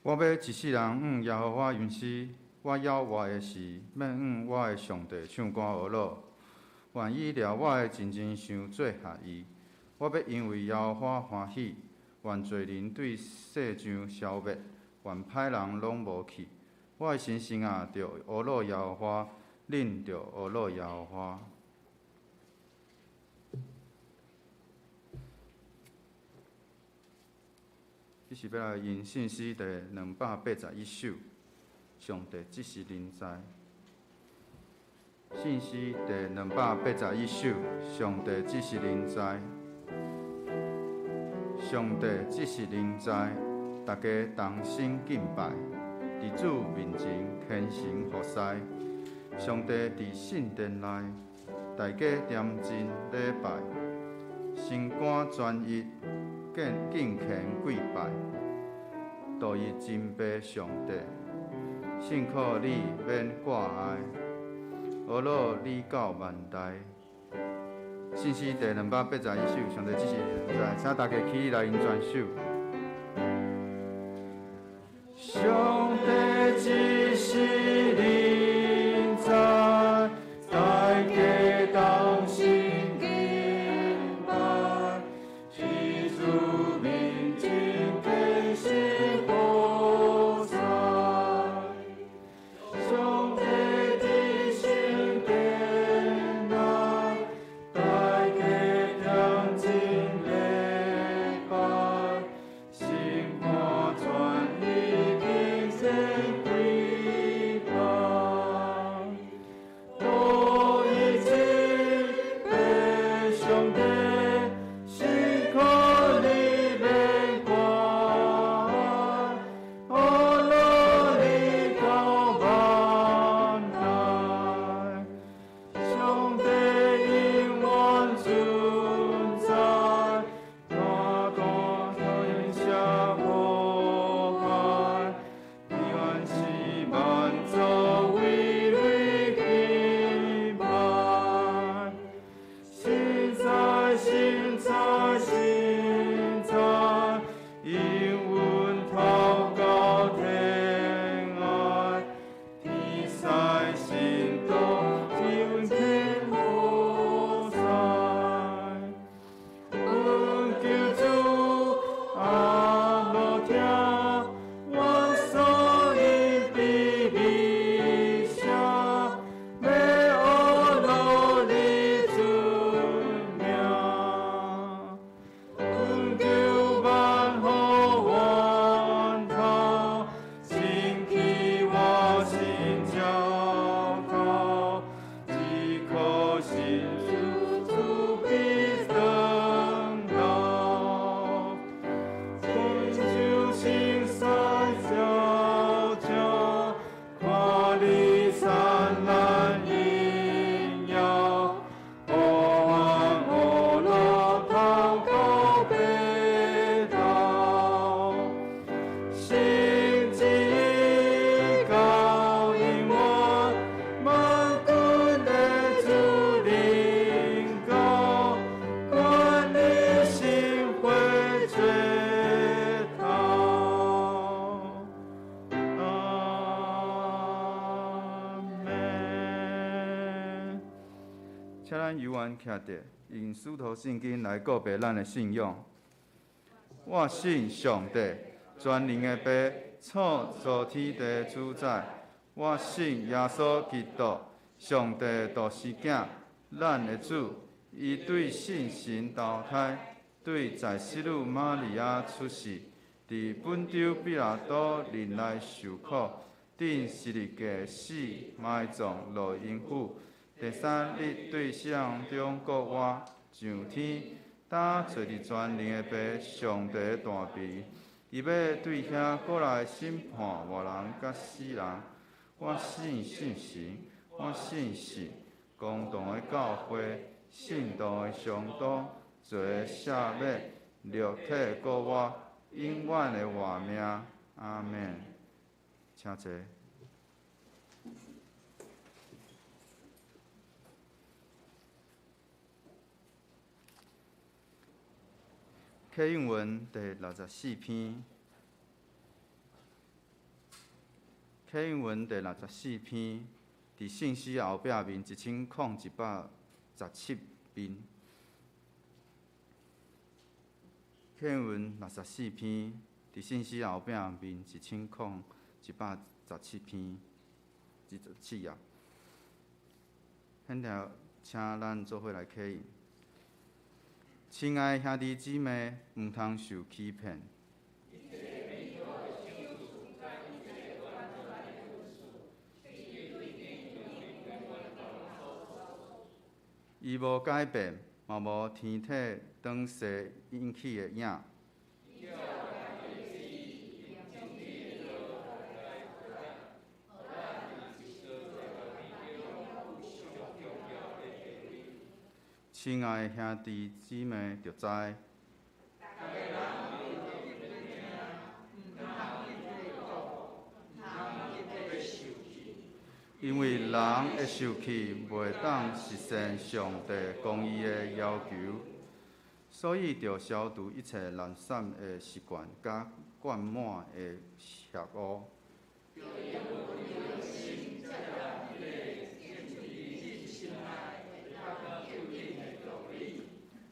我欲一世人向耶和華吟詩，我猶活的時，欲向我的上帝唱歌呵咾。願伊掠我的真真傷做合意。我欲因為耶和華歡喜，願罪人對世上消滅，願歹人攏無去。我的心神啊，著呵咾耶和華，恁著呵咾耶和華。這是欲來吟聖詩第281首，上帝這是臨在。聖詩第281首，上帝這是臨在。上帝這是臨在，大家同心敬拜，佇主面前虔誠服侍。上帝佇聖殿內，大家恬靜禮拜，心肝專一。敬虔跪拜，獨伊真白上帝，信靠你免掛礙，呵咾你到萬代。信詩第281首，上帝這是臨在，請大家起來吟全首。上帝這是臨在，大家同心敬拜，佇主面前虔誠服侍。上帝佇聖殿內，大家恬靜禮拜，心肝專一敬虔跪拜，獨伊真白上帝，信靠你免掛礙，呵咾你到萬代。上帝永遠存在，大大天下和諧，伊願是萬族為你敬拜。實在實在實在，因阮頭到天愛，天使神徒天天服侍。阮求主阿樂聽，我所因卑微聲，欲呵咾你尊名。阮求萬福源頭，清氣我心澆透，只可信主主必長老。親像星矢照照，看你燦爛榮耀，呵咾頭到白頭，聖旨教永遠，萬軍的主臨到，願你心血最頭。阿們。請咱猶原徛著，用使徒信經來告白咱的信仰。我信上帝，全能的父，創造天地主宰。我信耶穌基督，上帝獨生囝，咱的主。伊對聖神投胎，對在洗女瑪利亞出世，佇本丟彼拉多任內受苦，釘十字架死，埋葬，落陰府。第三日對死人中復活，上天，搭坐佇全能的父上帝大邊。伊欲對遐過來審判活人佮死人。我信聖神，我信聖公同的教會，聖徒的相當，罪的赦免，肉體復活，永遠的活命。阿們。請坐。啟應文第64篇，啟應文第六十四篇，佇信息後壁面100117面。啟應文六十四篇，佇信息後壁面100117篇，一七頁。現在請咱做伙來啟應。親愛兄弟姊妹，毋通受欺騙。伊無改變，嘛無天體轉西引起的影。親愛兄弟姊妹，著知。因為人的受氣袂當實現上帝公義的要求，所以著消除一切懶散的習慣佮灌滿的邪惡。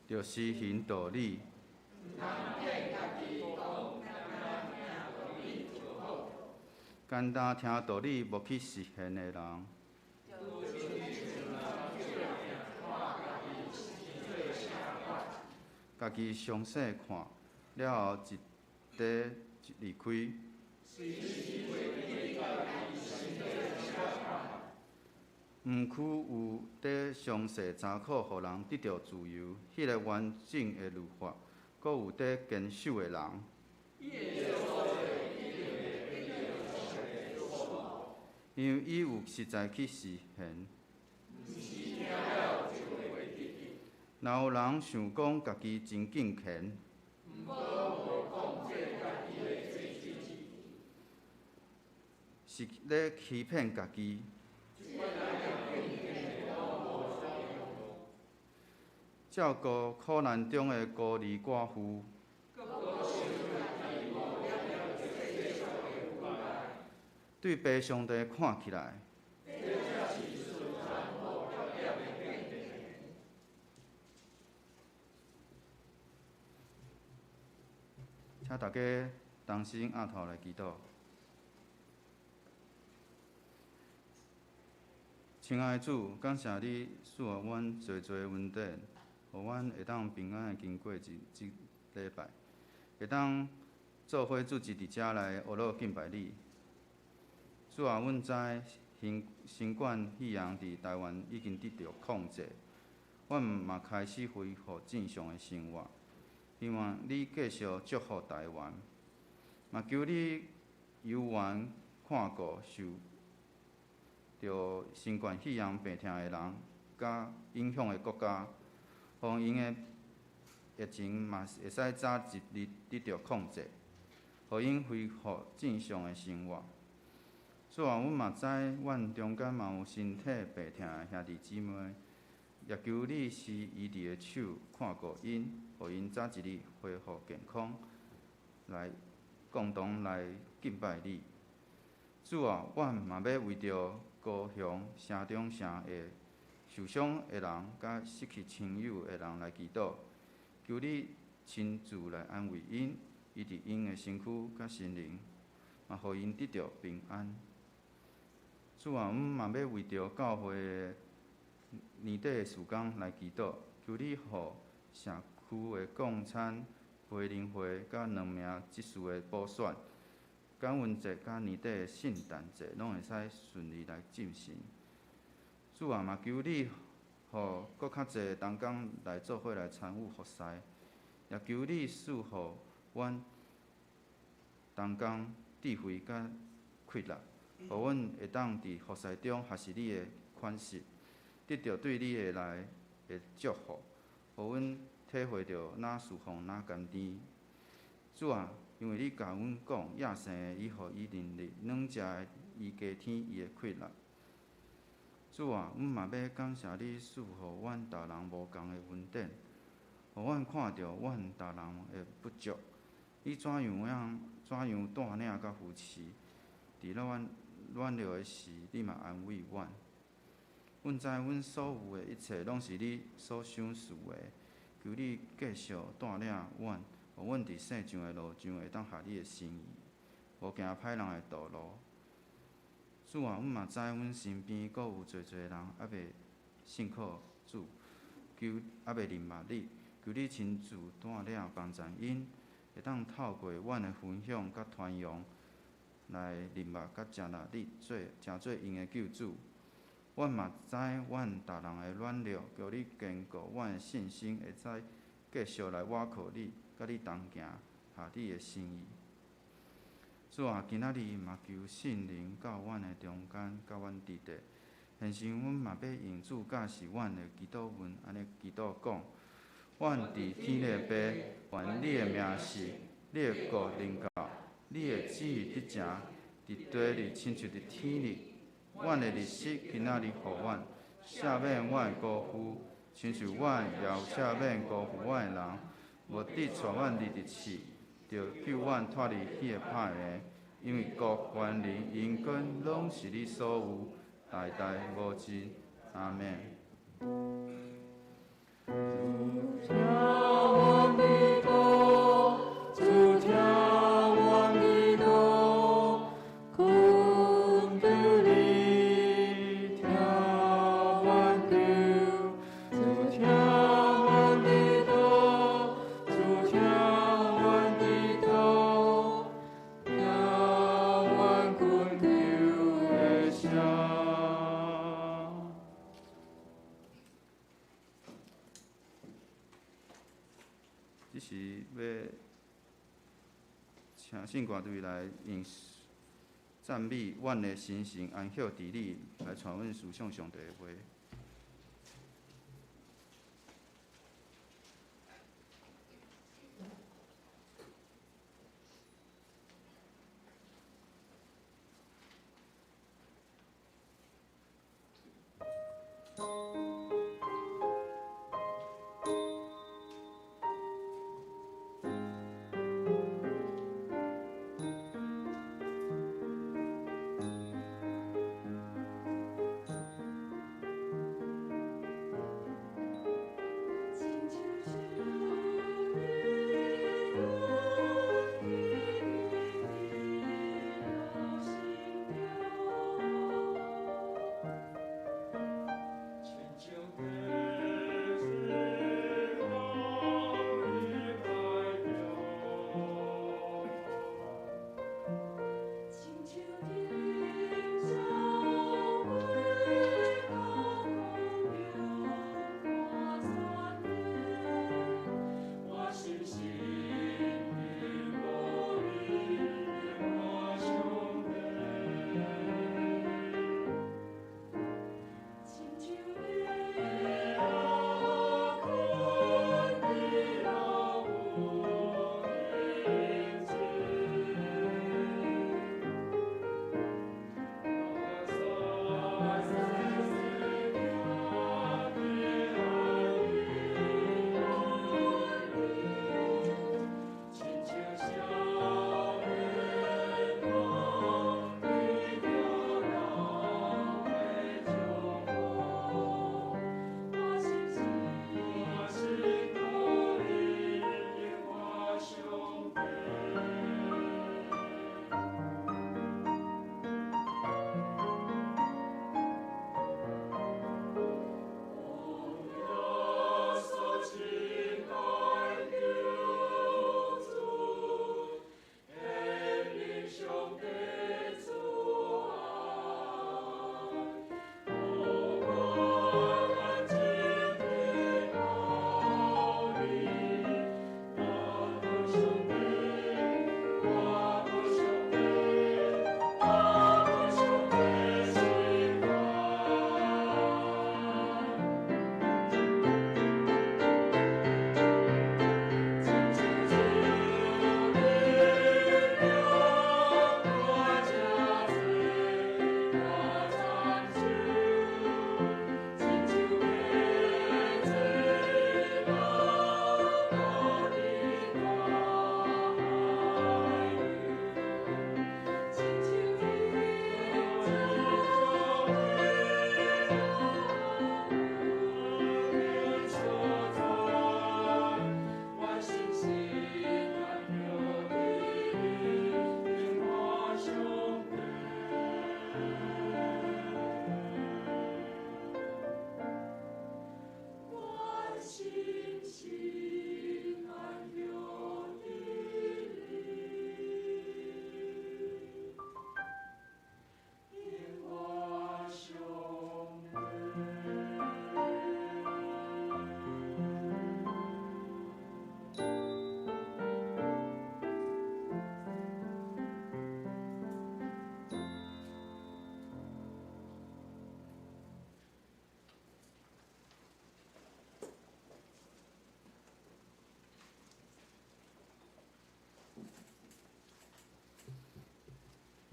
著實行道理。簡單聽道理無去實現的人，家己詳細看了後，一塊一離開。毋拘有佇詳細查考，予人得著自由，彼个完整的律法，閣有佇堅守的人。因為伊有實在去實現。若有人想講家己真敬虔，是咧欺騙家己。照顧苦難中的孤兒寡婦，對父上帝看起來，請大家同心徛頭來祈禱。親愛的主，感謝你賜予阮濟濟恩典，予阮會當平安的經過這這禮拜，會當做伙組織佇遮來學樂敬拜你。主啊，阮知新新冠肺炎佇台灣已經得著控制，阮嘛開始恢復正常的生活。希望你繼續祝福台灣，嘛求你猶原看顧受著新冠肺炎病痛的人，佮影響的國家，予𪜶的疫情嘛會使早一日得著控制，予𪜶恢復正常的生活。主啊，阮嘛知，阮中間嘛有身體病痛的兄弟姊妹，也求你施醫治的手看顧𪜶，予𪜶早一日恢復健康，來共同來敬拜你。主啊，阮嘛欲為著高雄城中城的受傷的人，佮失去親友的人來祈禱，求你親自來安慰𪜶，醫治𪜶的身軀佮心靈，嘛予𪜶得著平安。主啊，阮嘛欲為著教會的年底的事工來祈禱，求你予社區的共餐、培靈會佮兩名執事的補選、感恩節佮年底的聖誕節，攏會使順利來進行。主啊，嘛求你予閣較濟同工來做伙來參與服侍，也求你賜予阮同工智慧佮氣力，予阮會當佇服侍中學習你的款式，得著對你的來的祝福，予阮體會著哪侍奉哪甘甜。主啊，因為你共阮講，野生的伊予伊能力，軟食的伊加添伊的氣力。主啊，阮嘛欲感謝你賜予阮逐人無仝的恩典，予阮看著阮逐人的不足，你怎樣樣怎樣帶領佮扶持，佇咧阮软弱的时，你嘛安慰阮。阮知阮所有的一切，攏是你所賞賜的。求你繼續帶領阮，予阮佇世上的路上會當合你的心意，無行歹人的道路。主啊，阮嘛知阮身邊閣有濟濟人猶未信靠主，求猶未認捌你，求你親自帶領幫贊𪜶，會當透過阮的分享佮傳揚，來認捌佮接納你做成做𪜶的救主。阮嘛知阮逐人的軟弱，求你堅固阮的信心，會使繼續來倚靠你，佮你同行，合你的心意。主啊，今仔日嘛求聖靈到阮的中間，佮阮佇咧。現時阮嘛欲用主教示阮的祈禱文，按呢祈禱講：阮佇天的父，願你的名聖，你的國臨到，你的旨意得成，佇地裡親像佇天裡。阮的日食今仔日予阮，赦免阮的辜負，親像阮也有赦免辜負阮的人。無得帶阮入佇試，著救阮脫離彼个歹的，因為國權能榮光攏是你所有，代代無盡。阿們。主聽阮祈禱，主聽阮祈禱，懇求你聽阮求。主聽阮祈禱，主聽阮祈禱，聽阮懇求的聲。這時欲請聖歌隊來用讚美阮的心神安歇佇你，來帶阮思想上帝的話。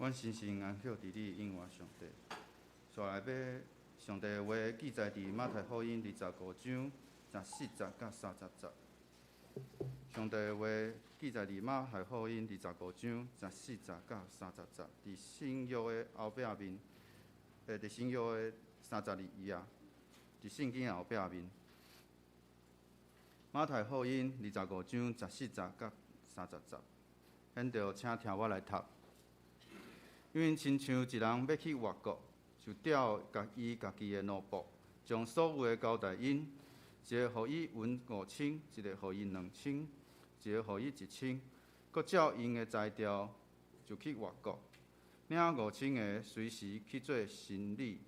阮深深安息佇你，永活上帝。煞來欲上帝的話記載佇馬太福音25章14節到30節。上帝的話記載佇馬太福音25章14節到30節，佇新約的後壁面，佇新約的32頁，佇聖經的後壁面。馬太福音25章14節到30節，現在請聽我來讀。因為親像一人欲去外國，就召伊家己的奴僕，將所有的交代𪜶，一个予伊銀5千，一个予伊2千，一个予伊1千，閣照𪜶的才調就去外國。領五千的隨時去做生理，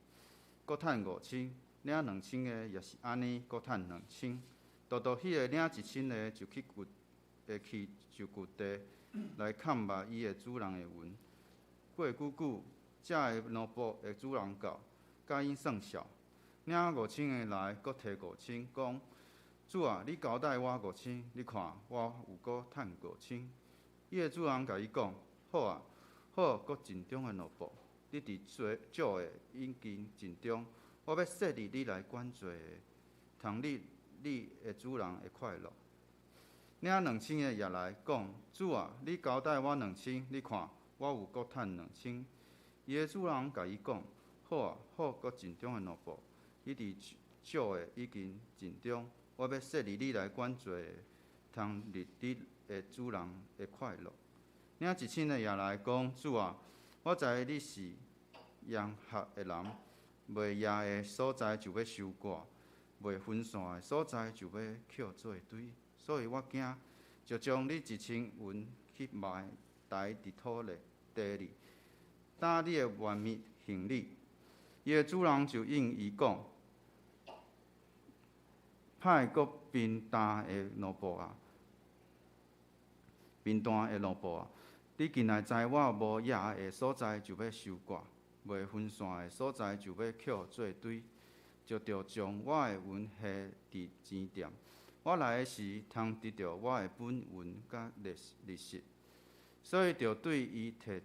閣趁五千；領2千的也是按呢，閣趁2千。獨獨彼个領1千的就去掘，會去就掘地來崁峇伊的主人的銀。過久久，這个奴僕的主人到，共𪜶算數。領五千的來，閣提五千，講：主啊，你交代我五千，你看我有閣趁五千。伊的主人共伊講：好啊，好，閣盡忠的奴僕，你佇做少的已經盡忠，我欲設立你來管濟的，通你你的主人的快樂。領2千的也來講：主啊，你交代我2千，你看我有閣趁2千。伊的主人共伊講：好啊，好，閣盡忠的奴僕，你佇少的已經盡忠，我欲設立你來管濟的，通入你的主人的快樂。領1千的也來講：主啊，我知你是嚴苛的人，袂掖的所在就欲收割，袂分散的所在就欲抾做堆，所以我驚，就將你1千銀去埋埋佇土裡地裡，擔你的萬物還你。伊的主人就應伊講：歹閣貧惰的奴僕啊，貧惰的奴僕啊！你近來知我無掖的所在就欲收割，袂分散的所在就欲抾做堆，就著將我的銀下佇錢店。我來的時，通得著我的本銀佮利息，所以著對伊提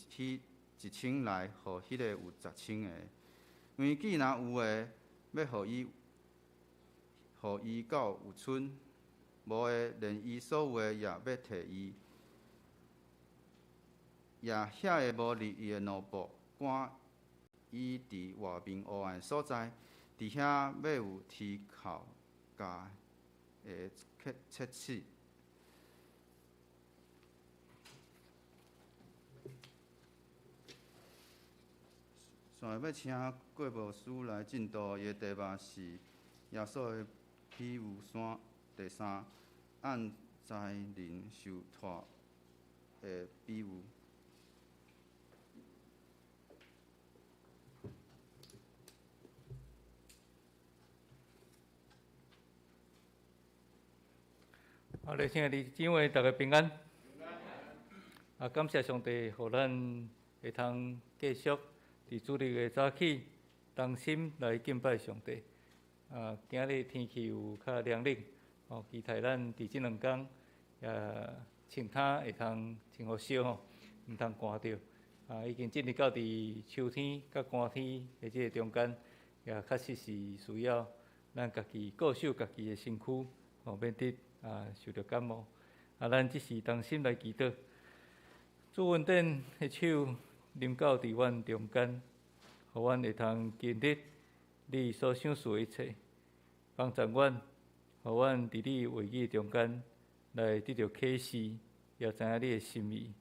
彼1千來，予彼个有10千的。因為既若有的，欲予伊到有賰；無的，連伊所有的也欲提伊。也遐个無入伊的奴僕，趕伊佇外面黑暗的所在，佇遐欲有啼哭共切齒。煞欲請郭牧師來證道，伊的題目是耶穌的比喻山第三，按才能受託的比喻。好，來親愛的姊妹，大家平安。啊，感謝上帝，予咱會通繼續佇主日的早起，同心來敬拜上帝。啊，今日天氣有較涼冷，哦，期待咱佇這兩工也穿衫會通穿予少吼，毋通寒著。啊，已經進入到佇秋天佮寒天的這個中間，也確實是需要咱家己顧守家己的身軀，吼，免得受著感冒。啊，咱這時同心來祈禱，主恩典的手臨到佇阮中間，予阮會通經歷你所賞賜的一切，幫助阮，予阮佇你話語中間來得著啟示，也知影你的心意，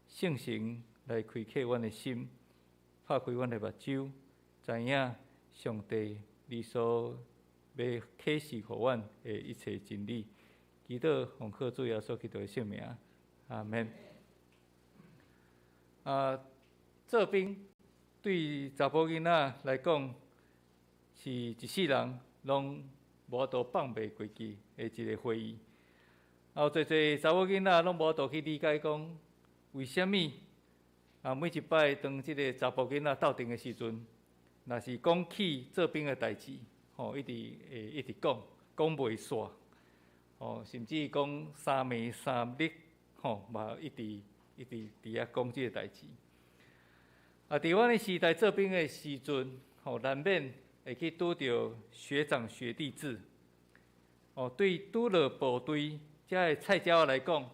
聖神來開啟阮的心，拍開阮的目睭，知影上帝你所欲啟示予阮的一切真理。祈禱奉靠主耶穌基督的聖名，阿們。啊，做兵對查埔囡仔來講，是一世人攏無法度放袂過去的一個回憶。啊，有濟濟查某囡仔攏無法度去理解講，為啥物啊？每一擺當這个查埔囡仔鬥陣的時陣，若是講起做兵的代誌，吼，一直會一直講，講袂煞，吼，甚至講三暝三日，吼，嘛一直一一直佇遐講這個代誌。佇阮的時代做兵的時陣，難免會去拄著學長學弟制。對拄落部隊遮的菜鳥來講，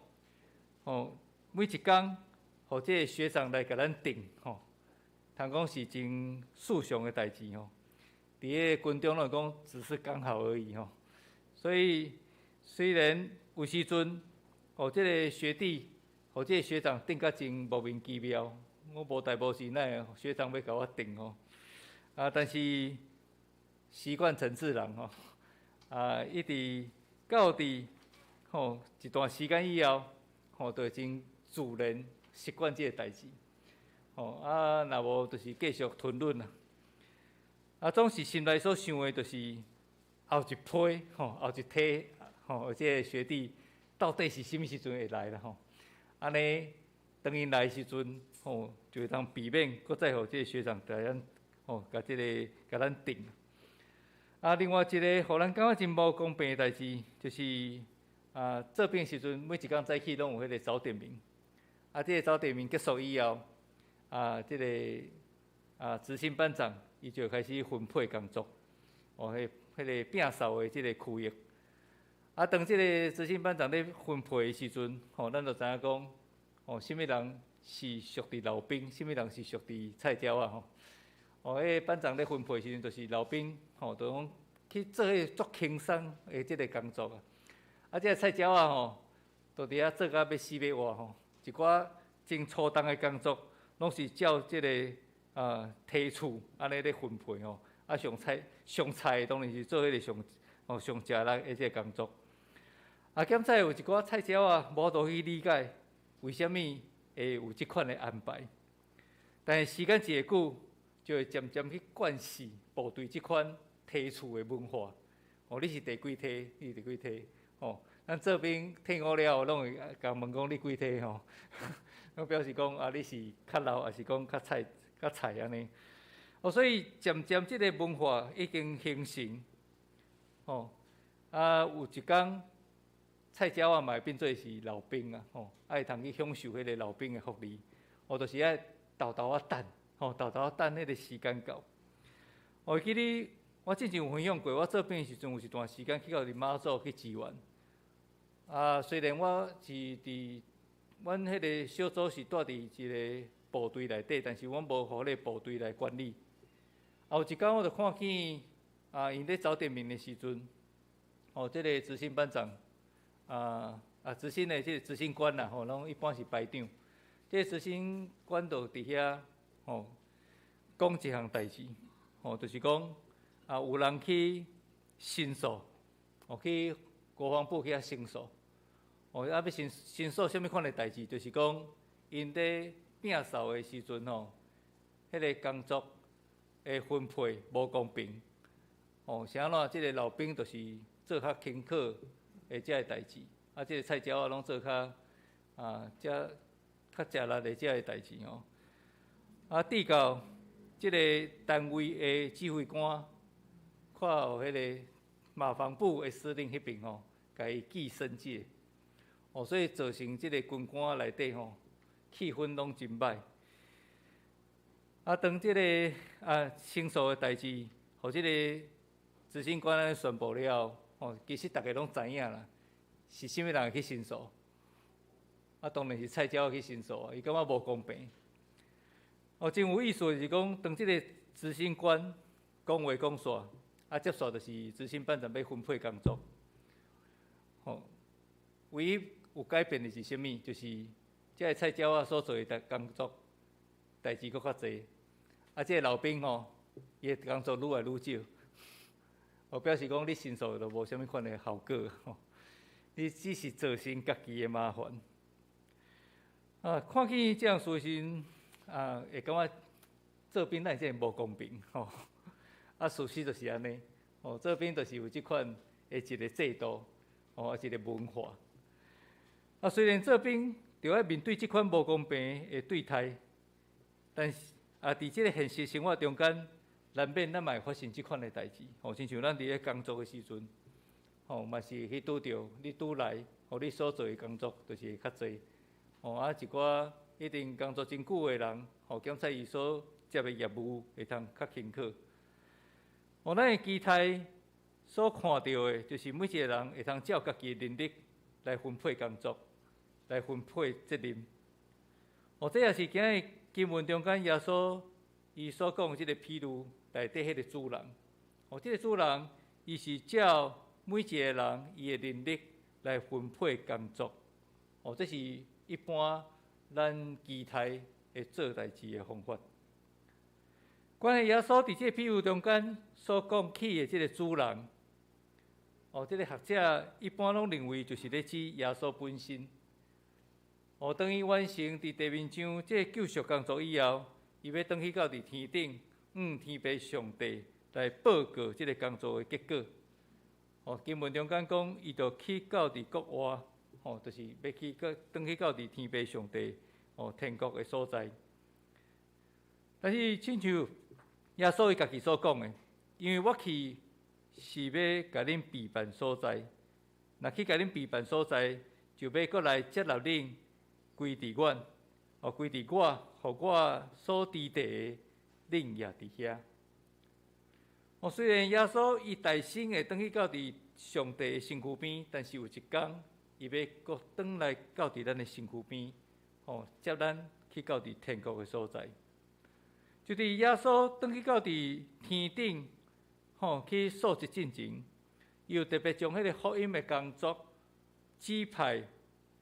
每一工予這个學長來共咱定，通講是真順暢的代誌。佇个軍中來講，只是剛好而已。所以雖然有時陣，這个學弟，予這个學長定甲真莫名其妙，我無代無誌，哪會學長欲共我定？但是習慣成自然，一直到佇一段時間以後，就會真自然習慣這个代誌。若無就是繼續吞忍啊。總是心內所想的，就是後一批，後一梯，這个學弟到底是啥物時陣會來啦？按呢，當𪜶來的時陣，就會當避免閣再予這个學長共咱，共這个共咱定。另外一个予咱感覺真無公平的代誌，就是做兵時陣，每一工早起攏有彼个早點名。這个早點名結束以後，這个執行班長伊就開始分配工作，彼个摒掃的這个區域。當這个執行班長咧分配的時陣，咱就知影講，啥物人是屬佇老兵，啥物人是屬佇菜鳥仔。彼个班長咧分配的時陣，就是老兵，就講去做彼个足輕鬆的這个工作啊。這个菜鳥仔，就佇遐做甲欲死欲活，一寡真粗重的工作，攏是照這个梯次按呢咧分配。上菜上菜的當然是做彼个上上食力的這个工作。兼且有一寡菜鳥仔無法度去理解為啥物會有這款的安排，但是時間一會久，就會漸漸去慣勢部隊這款梯次的文化。你是第幾梯？你是第幾梯？咱做兵退伍了後，攏會共問講你幾梯？攏表示講你是較老，抑是講較菜較菜按呢。所以漸漸這个文化已經形成。有一工菜鳥仔嘛會變做是老兵啊！會通去享受彼个老兵的福利。就是愛沓沓仔等，沓沓仔等彼个時間到。會記得我之前有分享過，我做兵的時陣有一段時間去到佇馬祖去支援。雖然我是佇阮彼个小組是蹛佇一个部隊內底，但是阮無予彼个部隊來管理。有一工我就看見𪜶咧早點名的時陣，這个執行班長，執行的這个執行官啦，攏一般是排長。這个執行官就佇遐，講一項代誌，就是講有人去申訴，去國防部去遐申訴，欲申申訴啥物款的代誌？就是講，𪜶咧摒掃的時陣，彼个工作的分配無公平，是按怎？這个老兵就是做較輕巧的這个代誌，這个菜鳥仔攏做較遮較食力的這个代誌。直到這个單位的指揮官看予彼个馬防部的司令彼爿，共伊記申誡，所以造成這个軍官內底氣氛攏真歹。當這个申訴的代誌，予這个執行官按呢宣布了後，其實逐家攏知影啦，是啥物人去申訴？當然是菜鳥去申訴啊，伊感覺無公平。真有意思的是講，當這个執行官講話講煞，接煞就是執行班長欲分配工作。唯一有改變的是啥物？就是這个菜鳥仔所做的工作代誌閣較濟，這个老兵伊的工作愈來愈少。表示講你申訴就無啥物款的效果，你只是造成家己的麻煩。看見這樣事情，會感覺做兵哪會這麼無公平？事實就是按呢，做兵就是有這款的一个制度，一个文化。雖然做兵著愛面對這款無公平的對待，但是佇這个現實生活中間，難免咱嘛會發生這款的代誌。親像咱佇咧工作的時陣，嘛是會去拄著你拄來，你所做的工作就是會較濟，吼啊一寡一定工作真久的人，吼檢查伊所接的業務會通較輕巧。哦，咱的期待所看著的，就是每一個人會通照家己的能力來分配工作，來分配責任。哦，這也是今日經文中間耶穌伊所講的這個比喻內底彼個主人。哦，這個主人伊是照每一個人伊的能力來分配工作。哦，這是一般咱期待會做代誌的方法。關於耶穌佇這個比喻中間所講起的這個主人，哦，這個學者一般攏認為就是咧指耶穌本身。哦，當伊完成佇地面上這個救贖工作以後，伊欲轉去到佇天頂，向天父上帝來報告這個工作的結果。哦，經文中間講，伊就去到佇國外，哦，就是欲去閣轉去到佇天父上帝，哦，天國的所在。但是，親像耶穌伊家己所講的，因為我去是欲共恁備辦所在，若去共恁備辦所在，就欲閣來接納恁歸佇阮，哦，歸佇我，予我所佇地的，恁也佇遐。哦，雖然耶穌伊代身會轉去到佇上帝的身軀邊，但是有一工，伊欲閣轉來到佇咱的身軀邊，哦，接咱去到佇天國的所在。就佇耶穌轉去到佇天頂，吼去訴職進前，伊有特別將彼個福音的工作指派，予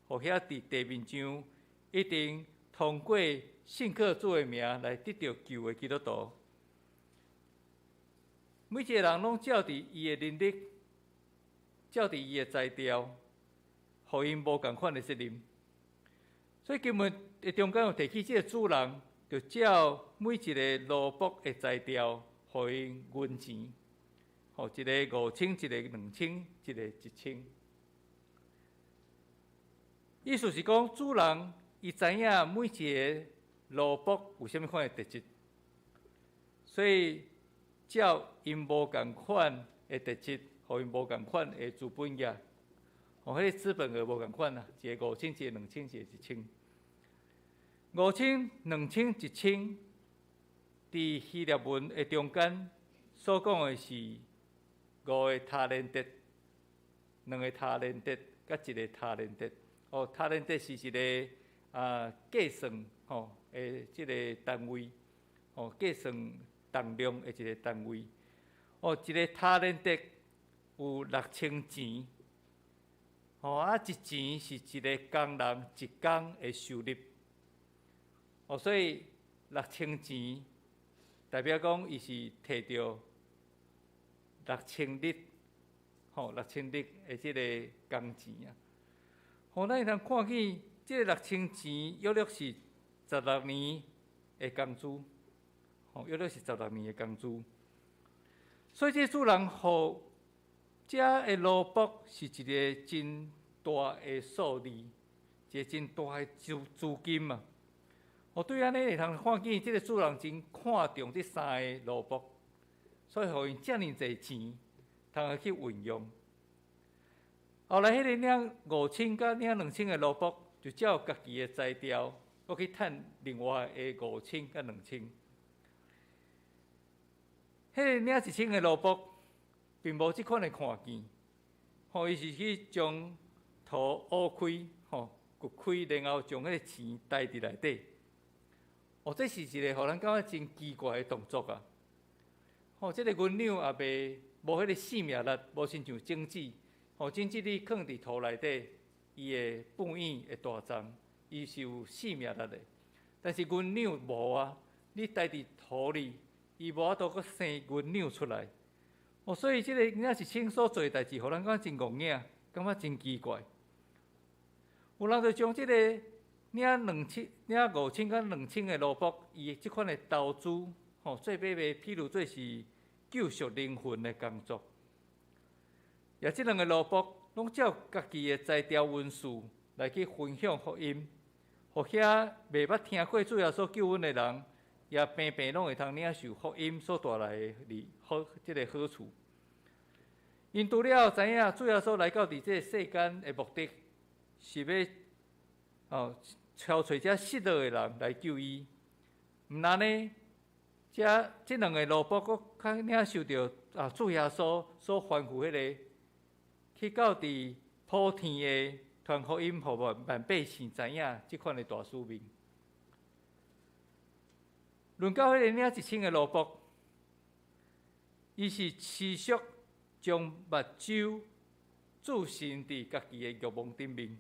遐佇地面上一定通過信靠主的名來得著救的基督徒。每一個人攏照佇伊的能力，照佇伊的才調，予𪜶無仝款的責任。所以經文的中間有提起這個主人，就照每一個奴僕的才調，予𪜶銀錢，予一個五千，一個兩千，一個一千。意思是講，主人伊知影每一個奴僕有啥物款的特質，所以照𪜶無仝款的特質，予𪜶無仝款的資本額，予彼個資本額無仝款啊，一個五千，一個兩千，一個一千。五千、兩千、一千，佇希臘文的中間所講的是五個他連得、兩個他連得，佮一個他連得。哦，他連得是一個啊計算吼的這個單位，哦，計算重量的一個單位。哦，一個他連得有6000錢，哦啊，一錢是一個工人一工的收入。哦，所以六千錢代表講伊是提著6000日，吼，六千日的這個工錢啊。吼，咱會通看見這個六千錢約略是十六年的工資，吼，約略是十六年的工資。所以這個主人予遮的奴僕是一個真大的數字，一個真大的資金啊。哦，對按呢會通看見，這個主人真看重這三个奴僕，所以予𪜶遮爾濟錢，通去運用。後來，彼個領五千佮領兩千的奴僕，就照家己的才調，閣去趁另外的五千佮兩千。彼個領一千的奴僕，並無這款的看見，吼，伊是去將土挖開，吼，掘開，然後將彼個錢刣佇內底。哦，這是一個予人感覺真奇怪的動作啊！吼，這個銀兩也袂無彼個生命力，無親像種子。吼，種子你囥佇土內底，伊會變異會大叢，伊是有生命力的。但是銀兩無啊，你刣佇土裡，伊無法度閣生銀兩出來。哦，所以這個領一千所做的代誌，予人感覺真戇影，感覺真奇怪。有人就將這個領兩千、領五千佮兩千的奴僕，伊這款的投資，吼，做買賣，譬如做是救贖靈魂的工作。也這兩個奴僕，攏照家己的才調恩賜來去分享福音，予遐袂捌聽過主耶穌救恩的人，也平平攏會通領受福音所帶來的利好，這個好處。𪜶除了知影主耶穌來到佇這個世間的目的，是欲哦。超揣遮失落的人來救伊。毋但呢，遮這兩个奴僕閣較領受著啊，主耶穌所吩咐彼个去到佇普天的傳福音，予萬萬百姓知影這款的大使命。論到彼个領一千的奴僕，伊是持續將目睭注視佇家己的欲望頂面。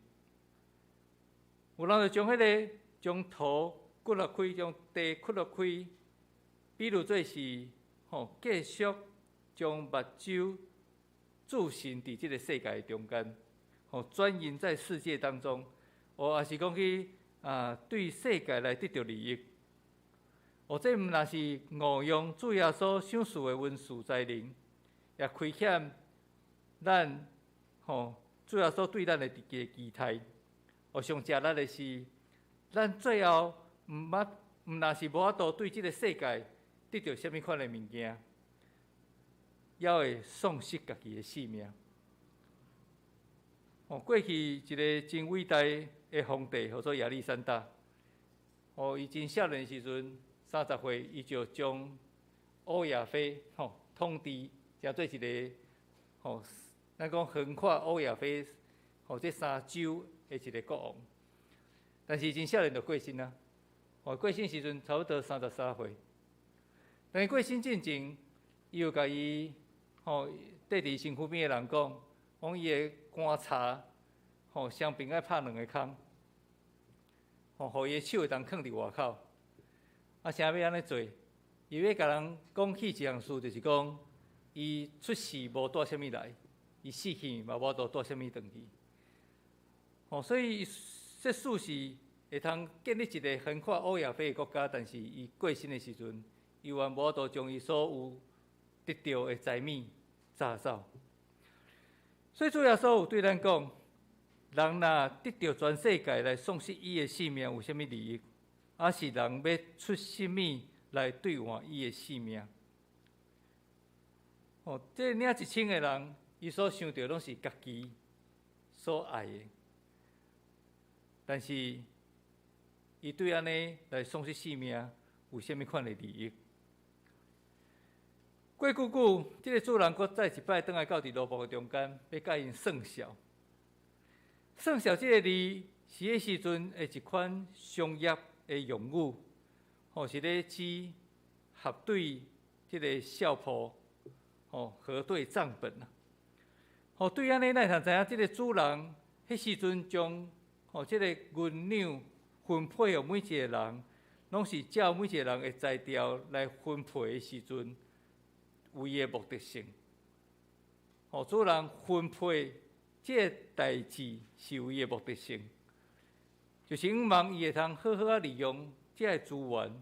有人就將彼个將土掘落開，將地掘落開，比喻做是吼繼續將目睭注視佇這个世界中間，吼鑽營在世界當中，或也是講去啊對世界來得著利益。哦，這毋但是誤用主耶穌賞賜的恩賜才能，也虧欠咱吼主耶穌對咱的一个期待。哦，上食力的是，咱最後毋捌毋但是無法度對這个世界得著啥物款的物件，猶會喪失家己的性命。哦，過去一个真偉大的皇帝，號做亞歷山大。哦，伊真少年時陣，30歲，伊就將歐亞非吼統治，成做一个吼，咱講橫跨歐亞非吼這三洲的一个國王。但是真少年就過身啊！哦，過身時陣差不多33歲。但是過身進前，伊有共伊吼綴佇身軀邊的人講，講伊的棺柴吼雙爿愛拍兩个空，吼，予伊的手會當囥佇外口。啊，啥欲按呢做？伊欲共人講起一項事，就是講伊出世無帶啥物來，伊死去嘛無法度帶啥物轉去。吼，所以這事是會通建立一个橫跨歐亞非的國家，但是伊過身的時陣，伊猶無法度將伊所有得著的財物紮走。所以主耶穌有對咱講：人若得著全世界來喪失伊的性命，有啥物利益？抑是人欲出啥物來兌換伊的性命？哦，這領一千的人，伊所想著攏是家己所愛的，但是伊對按呢來喪失性命，有啥物款的利益？過久久，這个主人閣再一擺轉來到佇奴僕的中間，欲共𪜶算數。算數這个字是彼時陣的一款商業的用語，吼是咧指核對這个數簿，吼核對帳本啊。吼對按呢，咱會通知影，這个主人彼時陣將吼這个銀兩分配予每一个人，攏是照每一个人的才調來分配的時陣，有伊的目的性。吼主人分配這个代誌是有伊的目的性，就是向望伊會通好好仔利用這个資源，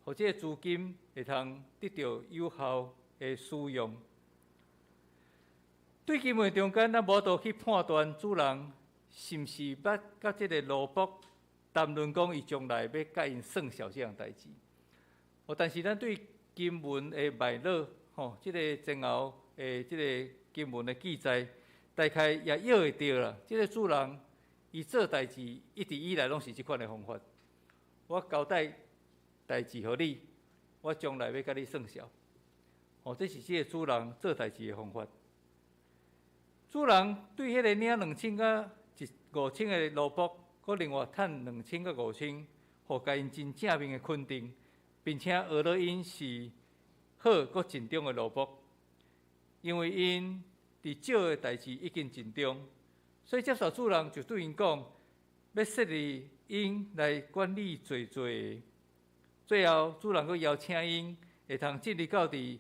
予這个資金會通得著有效的使用。對經文中間，咱無法度去判斷主人是毋是捌佮這个奴僕談論講伊將來欲共𪜶算數這項代誌。哦，但是咱對經文的脈絡，吼，這个前後的這个經文的記載，大概也臆會著啦。這个主人伊做代誌一直以來攏是這款的方法。我交代代誌予你，我將來欲共你算數。哦，這是這个主人做代誌的方法。主人對彼个領兩千佮一五千的奴僕，閣另外趁兩千佮五千，予共𪜶真正面的肯定，並且呵咾𪜶是好閣盡忠的奴僕，因為𪜶佇少的代誌已經盡忠，所以接續主人就對𪜶講，欲設立𪜶來管理濟濟的。最後主人閣邀請𪜶會通進入到佇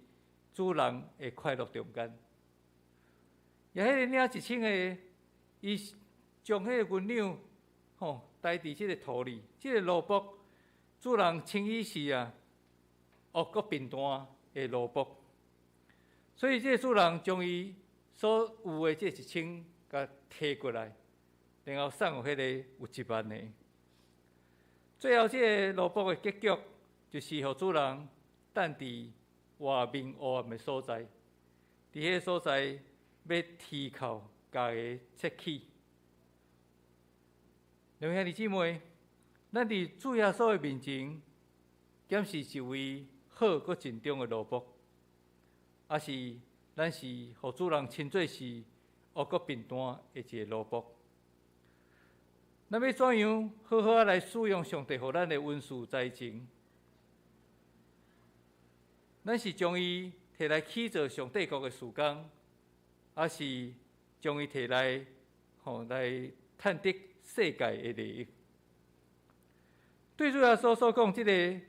主人的快樂中間。也彼个領一千的，伊將彼个銀兩吼刣佇這个土裡，這个奴僕主人稱伊是啊惡閣貧惰的奴僕，所以這个主人將伊所有的這一千共提過來，然後送予彼個有1萬的。最後這个奴僕的結局，就是予主人等佇外面黑暗的所在，佇彼个所在欲啼哭共伊切齒。兩位兄弟姊妹，咱佇主耶穌的面前，敢是一位好閣盡忠的奴僕，抑是咱是予主人稱做是惡閣貧惰的一个奴僕？咱欲怎樣好好仔來使用上帝予咱的恩賜才情？咱是將伊提來起造上帝國的事工，抑是將伊提來予來趁得世界的利益？對主耶穌所講，這个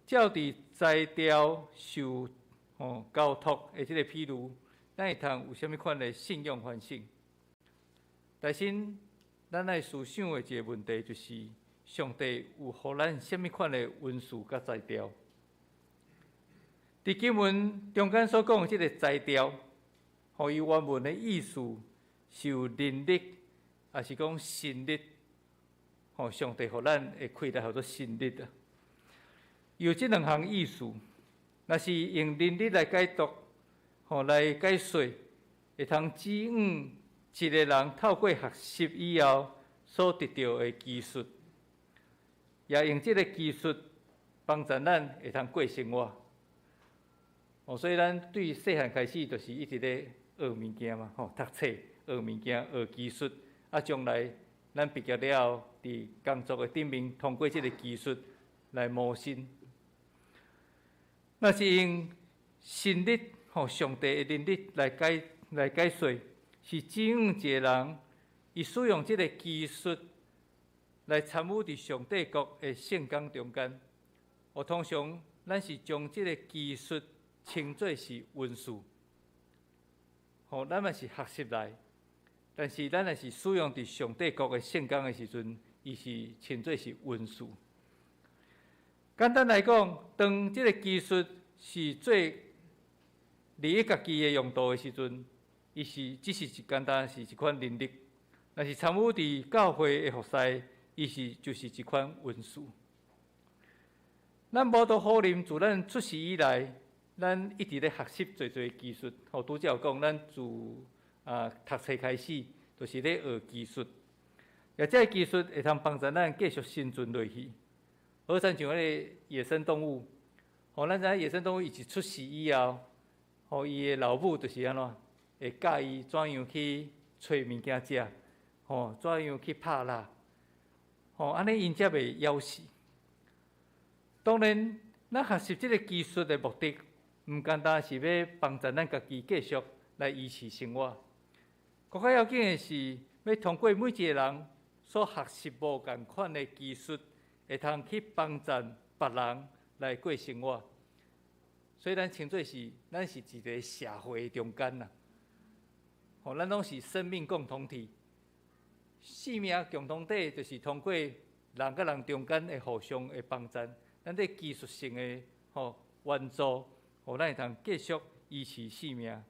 照佇才調受交託的這个比喻，咱會通有啥物款的信仰反省？但是，咱愛思想的一个問題就是：上帝有予咱啥物款的恩賜佮才調？佇經文中間所講的這个才調，予伊原文的意思是有能力，抑是講神力？上帝予咱的氣力叫做神力啊。有這兩項意思，若是用能力來解讀，來解說，會通指向一个人透過學習以後所得著的技術，也用這个技術幫助咱會通過生活。所以咱對細漢開始就是一直咧學物件嘛，讀冊、學物件、學技術，啊，將來咱畢業了後，佇工作的頂面，通過這个技術來謀生。若是用神力，上帝的能力來解說，是指向一个人，伊使用這个技術來參與佇上帝國的聖工中間。通常咱是將這个技術稱做是恩賜。咱嘛是學習來，但是咱若是使用佇上帝國的聖工的時陣，伊是稱做是恩賜。簡單來講，當這个技術是做利益家己的用途的時陣，伊是只是一簡單是一款能力；若是參與佇教會的服侍，伊是就是一款恩賜。咱無得否認，自咱出世以來，咱一直咧學習濟濟技術。拄才有講，咱自讀冊開始，就是咧學技術。也這个技術會通幫助咱繼續生存落去。好親像彼个野生動物，咱知影野生動物伊一出世以後，伊的老母就是按怎，會教伊怎樣去揣物件食，怎樣去拍獵，按呢𪜶才袂枵死。當然，咱學習這个技術的目的，毋單單是欲幫助咱家己繼續來維持生活，閣較要緊的是，欲通過每一个人所學習無仝款的技術，會通去幫助別人來過生活。所以咱稱做是，咱是一个社會中間啦。咱攏是生命共同體，生命共同體就是通過人佮人中間的互相的幫助，咱這技術性的援助，予咱會通繼續維持生命。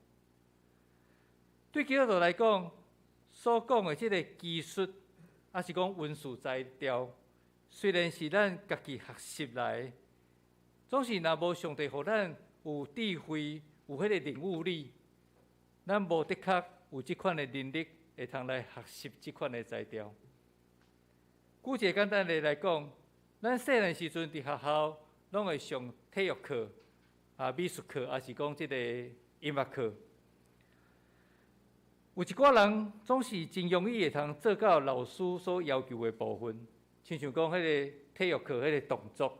對基督徒來講，所講的這个技術，抑是講恩賜才調，雖然是咱家己學習來，總是若無上帝予咱有智慧，有彼个領悟力，咱無的確有這款的能力，會通來學習這款的才調。舉一个簡單例來講，咱細漢時陣佇學校攏會上體育課、美術課，抑是講這个音樂課。有一寡人總是真容易會通做到老師所要求的部分，親像講彼个體育課彼个動作。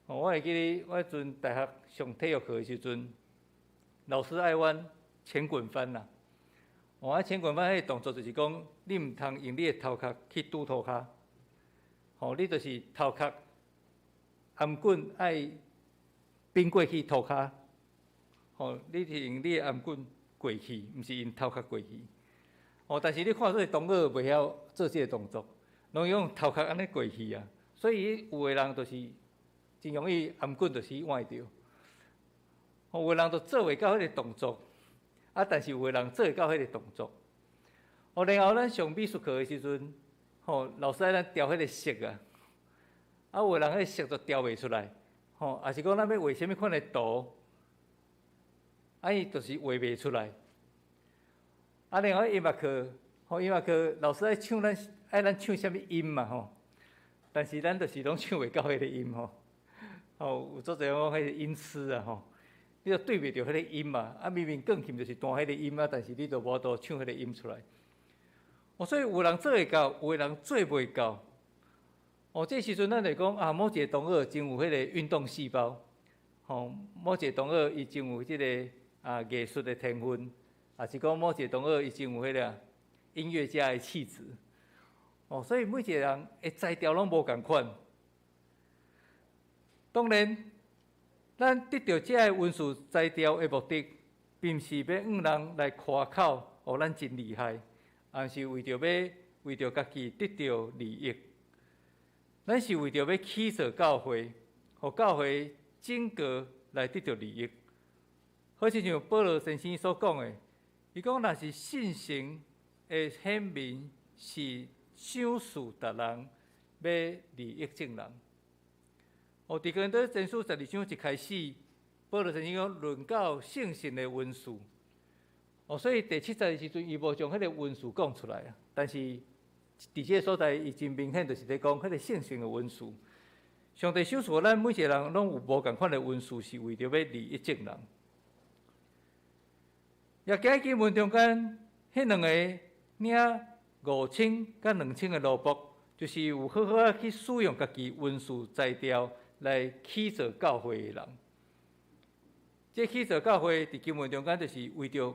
我會記得我彼陣大學上體育課的時陣，老師愛阮前滾翻啦。前滾翻彼個動作就是講，你毋通用你的頭殼去拄塗跤，你就是頭殼頷頸愛反過去塗跤，你是用你的頷頸過去，毋是用頭殼過去。但是你看這个同學袂曉做這个動作，攏用頭殼按呢過去啊。所以有的人就是真容易頷頸就是去崴著。有的人就做袂到彼个動作，但是有的人做會到彼个動作。然後咱上美術課的時陣，老師愛咱調彼个色啊，有的人彼个色就調袂出來，抑是講咱欲畫啥物款的圖，伊就是畫袂出來。然後音樂課，音樂課老師愛唱咱，愛咱唱啥物音嘛吼，但是咱就是攏唱袂到彼个音吼。吼，有足濟講彼個音痴啊吼，你都對袂著彼個音嘛，啊明明鋼琴就是彈彼個音啊，但是你都無法度唱彼個音出來。哦，所以有人做會到，有的人做袂到。哦，這時陣咱就講啊，某一個同學真有彼個運動細胞，吼，某一個同學伊真有這個啊藝術的天分，抑是講某一個同學伊真有彼個音樂家的氣質。哦，所以每一個人的才調攏無仝款。當然，咱得著這个恩賜才調的目的，並毋是欲向人來誇口，哦，咱真厲害，抑是為著欲為著家己得著利益。咱是為著欲起造教會，予教會整個來得著利益。好親像保羅先生所講的，伊講若是聖神的顯明是賞賜逐人，欲利益眾人。哦，佇哥林多前書12章一開始，保羅先生講論到聖神的恩賜。哦，所以第七節的時陣，伊無將彼个恩賜講出來啊。但是佇這个所在，伊真明顯就是咧講彼个聖神的恩賜。上帝賞賜咱每一個人攏有無仝款的恩賜，是為著欲利益眾人。也今日經文中間，彼兩個領5000佮2000的奴僕，就是有好好仔去使用家己恩賜才調來起造教會的人。這起造教會佇經文中間，就是為著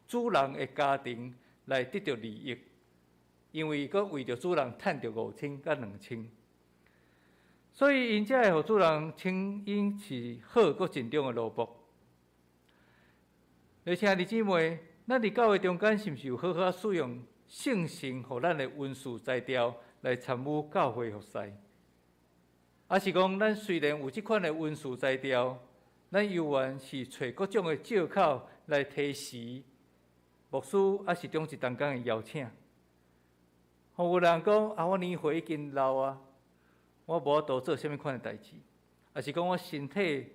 主人的家庭來得著利益，因為閣為著主人趁著五千佮兩千，所以𪜶才會予主人稱𪜶是好閣盡忠的奴僕。兄弟姊妹，咱佇教會中間是毋是有好好使用聖神予咱的恩賜才調來參與教會服侍？抑是講，咱雖然有這款的恩賜才調，咱猶原是揣各種的藉口來推辭牧師，抑是長執同工的邀請？予有人講啊，我年歲已經老啊，我無法度做啥物款的代誌，抑是講我身體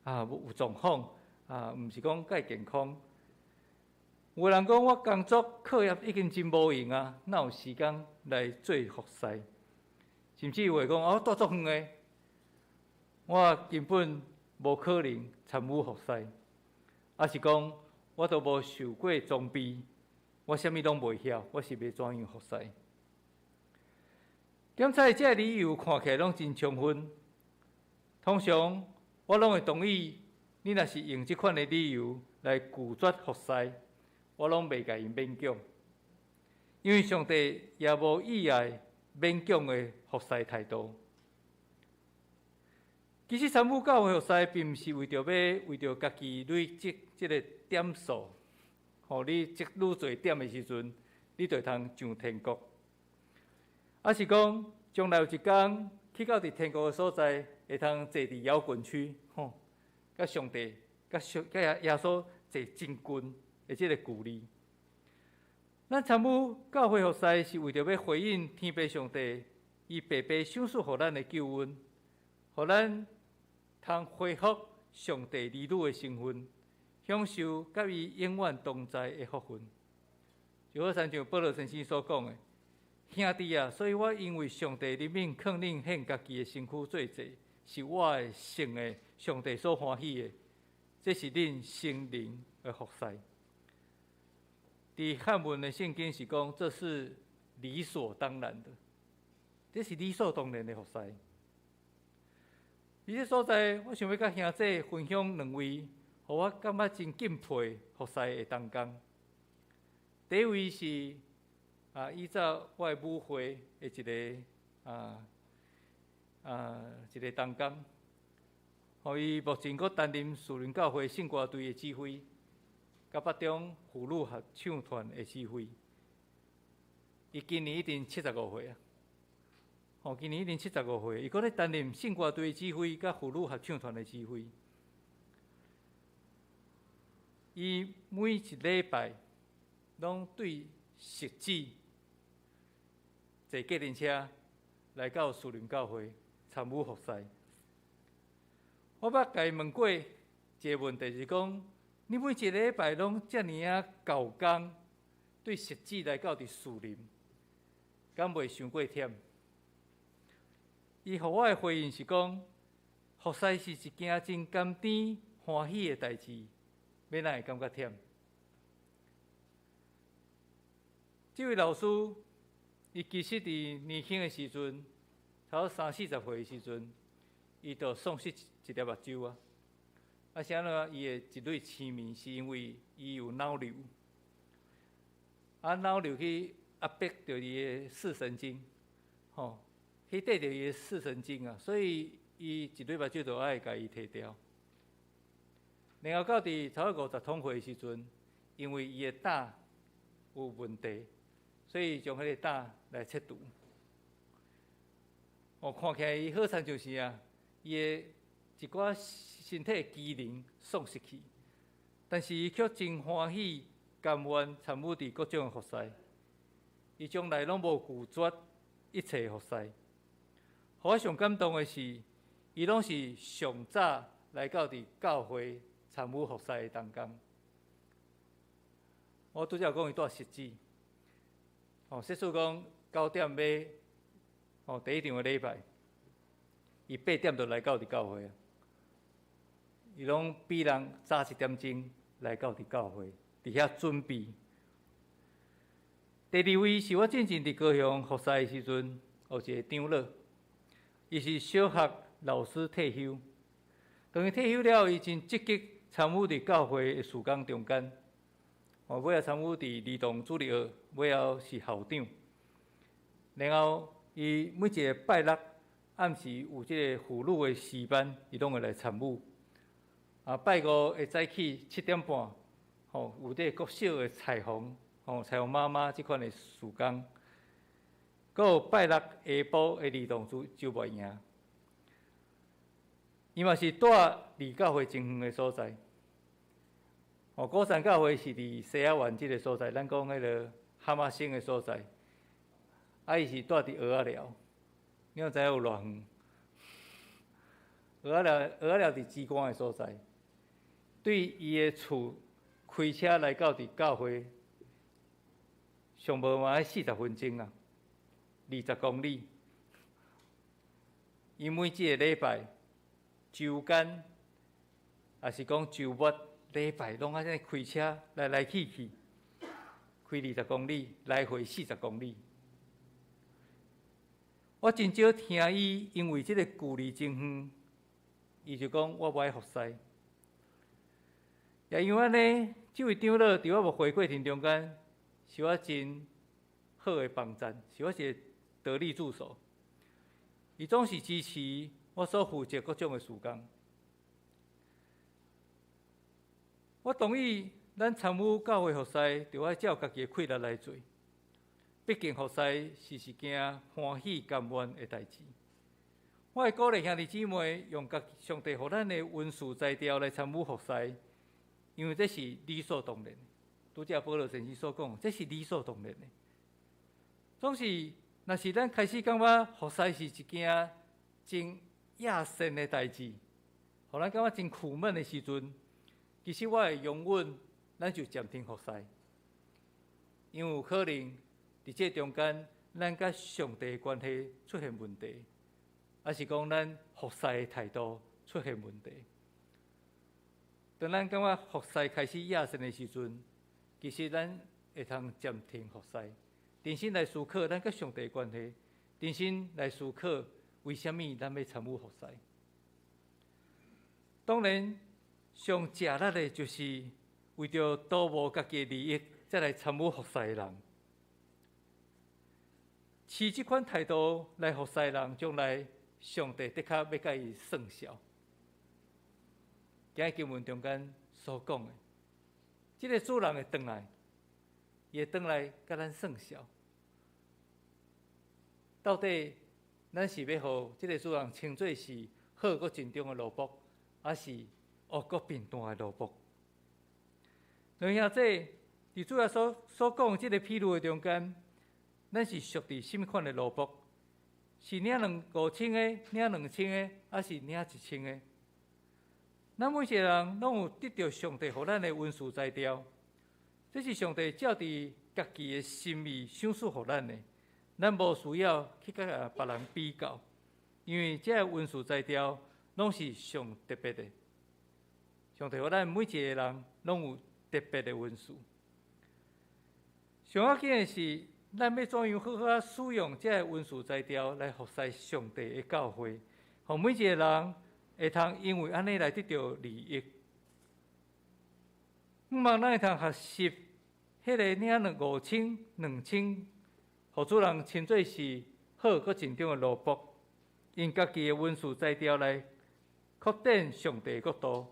啊有狀況啊，毋是講蓋健康。有人講我工作課業已經真無閒啊，哪有時間來做服侍？甚至有會講啊，我蹛足遠的，我根本無可能參與服侍，抑是講我都無受過裝備，我啥物攏袂曉，我是欲怎樣服侍？檢查這个理由看起來攏真充分，通常我攏會同意，你若是用這款的理由來拒絕服侍，我攏袂共𪜶勉強，因為上帝也無意愛勉強的服侍態度。其實參與教會服侍，並毋是為著欲為著家己累積這个點數，予你積愈濟點的時陣，你就會通上天國。抑是講將來有一工去到佇天國的所在，會通坐佇搖滾區，吼，佮上帝、佮上、佮耶耶穌坐真近的這个距離。咱參與教會服侍，是為著欲回應天父上帝，伊白白賞賜予咱的救恩，予咱通恢復上帝兒女的身份，享受佮伊永遠同在的福分。就好親像保羅先生所講的：兄弟啊，所以我因為上帝憐憫，勸恁獻家己的身軀做祭，是活的、聖的，上帝所歡喜的，這是恁屬靈的服侍。佇漢文的聖經是講，這是理所當然的，這是理所當然的服侍。佇這所在，我想欲佮兄弟分享兩位，予我感覺真敬佩服侍的同工。第一位是啊，以早我的母會的一個同工，予伊目前閣擔任樹林教會聖歌隊的指揮，佮北中婦女合唱團的指揮。伊今年已經75歲啊！吼，今年已經七十五歲，伊閣咧擔任聖歌隊指揮，佮婦女合唱團的指揮。伊每一禮拜攏對汐止坐計程車來到樹林教會參與服侍。我捌共伊問過一个問題，是講你每一禮拜攏遮爾仔猴工，對汐止來到佇樹林，敢袂傷過忝？伊予我的回應是講，服侍是一件真甘甜歡喜的代誌，欲哪會感覺忝？這位老師，伊其實佇年輕的時陣，差不多三四十歲的時陣，伊就喪失一粒目睭啊！啊，啥呢？伊的一對痴迷是因為伊有腦瘤，啊，腦瘤去壓迫著伊的視神經，吼，去綴著伊的視神經啊，所以伊一對目睭就愛共伊提掉。然後到佇差不多五十通歲的時陣，因為伊的膽有問題，所以將彼個膽來切除。哦，看起來伊好親像是啊，伊的一寡身體的機能喪失去，但是伊卻真歡喜甘願參與佇各種的服侍。伊從來攏無拒絕一切服侍。予我上感動的是，伊攏是上早來到佇教會參與服侍的同工。我拄才有講伊住汐止，哦，設使講9點欲，哦，第一場的禮拜，伊8點就來到佇教會啊。伊攏比人早一點鐘來到佇教會，佇遐準備。第二位是我進前佇高雄服侍的時陣，有一個長老，伊是小學老師退休。當伊退休了後，伊真積極參與佇教會的事工中間。哦，尾仔參與佇兒童主日學，尾後是校長。然後伊每一個拜六暗時有這個婦女的詩班，伊攏會來參與。啊，拜五會早起7點半，吼，有這個國小的彩虹，吼，彩虹媽媽這款的事工。閣有拜六下晡的兒童周周末營。伊嘛是住離教會真遠的所在。哦，鼓山教會是佇西仔灣這個所在，咱講彼個哈瑪星的所在。啊，伊是住佇蚵仔寮，你有知影有偌遠？蚵仔寮，蚵仔寮佇支關的所在。對伊的厝開車來到佇教會，上無嘛愛40分鐘啊，20公里。伊每一個禮拜週間，抑是講週末禮拜，攏按呢開車來來去去，開二十公里，來回四十公里。我真少聽伊因為這個距離真遠，伊就講我無愛服侍。也因為按呢，這位長老佇我牧會過程中間，是我真好的幫贊，是我一個得力助手。伊總是支持我所負責各種的事工。我同意，咱參與教會服侍，著愛照家己的氣力來做。畢竟服侍是一件歡喜甘願的代誌。我會鼓勵兄弟姊妹用家上帝予咱的恩賜才調來參與服侍，因為這是理所當然。拄才保羅先生所講，這是理所當然的。總是，若是咱開始感覺服侍是一件真野性的代誌，予咱感覺真苦悶的時陣，其實我會容忍，咱就暫停服侍，因為有可能佇這中間，咱佮上帝的關係出現問題，抑是講咱服侍的態度出現問題。當咱感覺服侍開始野性的時陣，其實咱會通暫停服侍，重新來思考咱佮上帝的關係，重新來思考為啥物咱欲參與服侍。當然，上食力的就是為著圖謀家己的利益，才來參與服侍的人。持這款態度來服侍的人，將來上帝的確欲共伊算數。今日經文中間所講的，這個主人會轉來，伊會轉來共咱算數。到底咱是欲予這個主人稱做是好閣盡忠的奴僕，抑是惡閣貧惰的奴僕？兩兄弟，佇主耶穌所講這個譬喻的中間，咱是屬佇啥物款的奴僕？是領兩五千的，領兩千的，抑是領一千的？咱每一個人攏有得著上帝予咱的恩賜才調，這是上帝照佇家己的心意賞賜予咱的。咱無需要去佮別人比較，因為這個恩賜才調攏是上特別的。上帝予咱每一個人攏有特別的恩賜。上要緊的是，咱欲怎樣好好仔使用這個恩賜才調來服侍上帝的教會，予每一個人會通因為按呢來得著利益。向望咱會通學習彼个領了5千、2千，予主人稱做是好閣盡忠的奴僕，用家己的恩賜才調來擴展上帝的國度，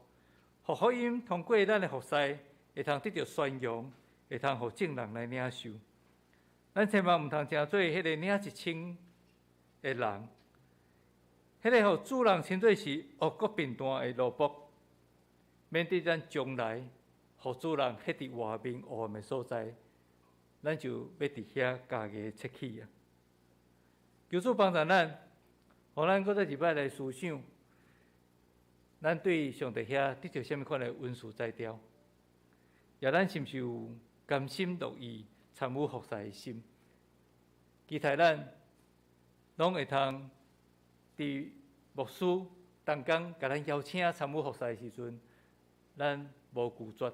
予福音通過咱的服侍，會通得著宣揚，會通予眾人來領受。咱千萬毋通成做彼个領1千的人，彼个予主人稱做是惡閣笨蛋的奴僕，免得咱將來予主人歇佇外面黑暗的所在，咱就欲佇遐咬牙切齒啊！求主幫助咱，予咱閣再一擺來思想，咱對上帝遐得著啥物款的恩賜才調，也咱是毋是有甘心樂意參與服侍的心？期待咱攏會通佇牧師同工共咱邀請參與服侍的時陣，咱無拒絕。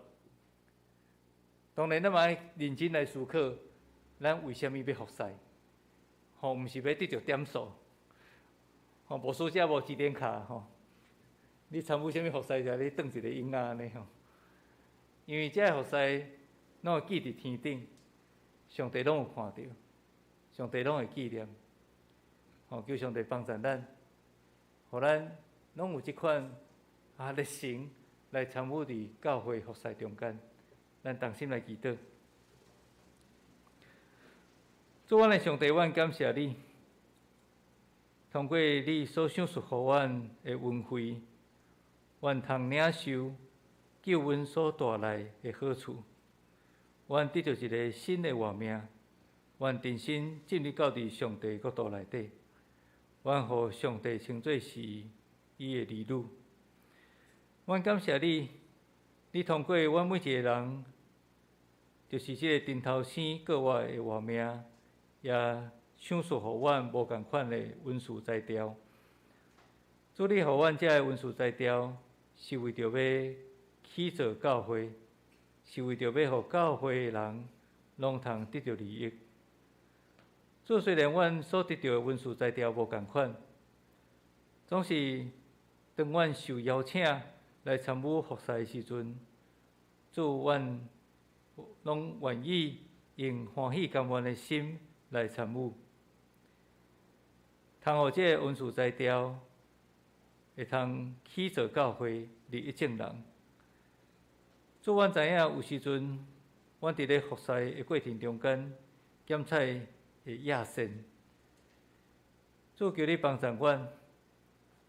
當然，咱嘛愛認真來思考，咱為啥物欲服侍？吼，毋是欲得著點數。吼，牧師遮無集點卡吼。你參與啥物服侍時，你轉一个音仔按呢吼。因為這个服侍攏會記佇天頂，上帝攏有看著，上帝攏會紀念。吼，求上帝幫助咱，予咱攏有這款熱誠來參與佇教會服侍中間。咱同心來祈禱。主，阮的上帝，阮感謝你，通過你所賞賜予阮的恩惠，阮通領受救恩所帶來的好處。阮得著一个新的活命，阮重新進入到佇上帝國度內底，阮予上帝稱做是伊的兒女。阮感謝你，你通過阮每一個人，就是這个陣頭生過活的活命，也賞賜予阮無仝款的恩賜才調。主，你予阮這个恩賜才調，是為著欲起造教會，是為著欲予教會的人攏通得著利益。主，雖然阮所得著的恩賜才調無仝款，總是當阮受邀請來參與服侍的時陣，主，阮攏願意用歡喜甘願的心來參與，通予這个恩賜才調會通起造教會，利益眾人。主，阮知影有時陣，阮佇咧服侍的過程中間，檢採會壓線。主，求你幫助阮，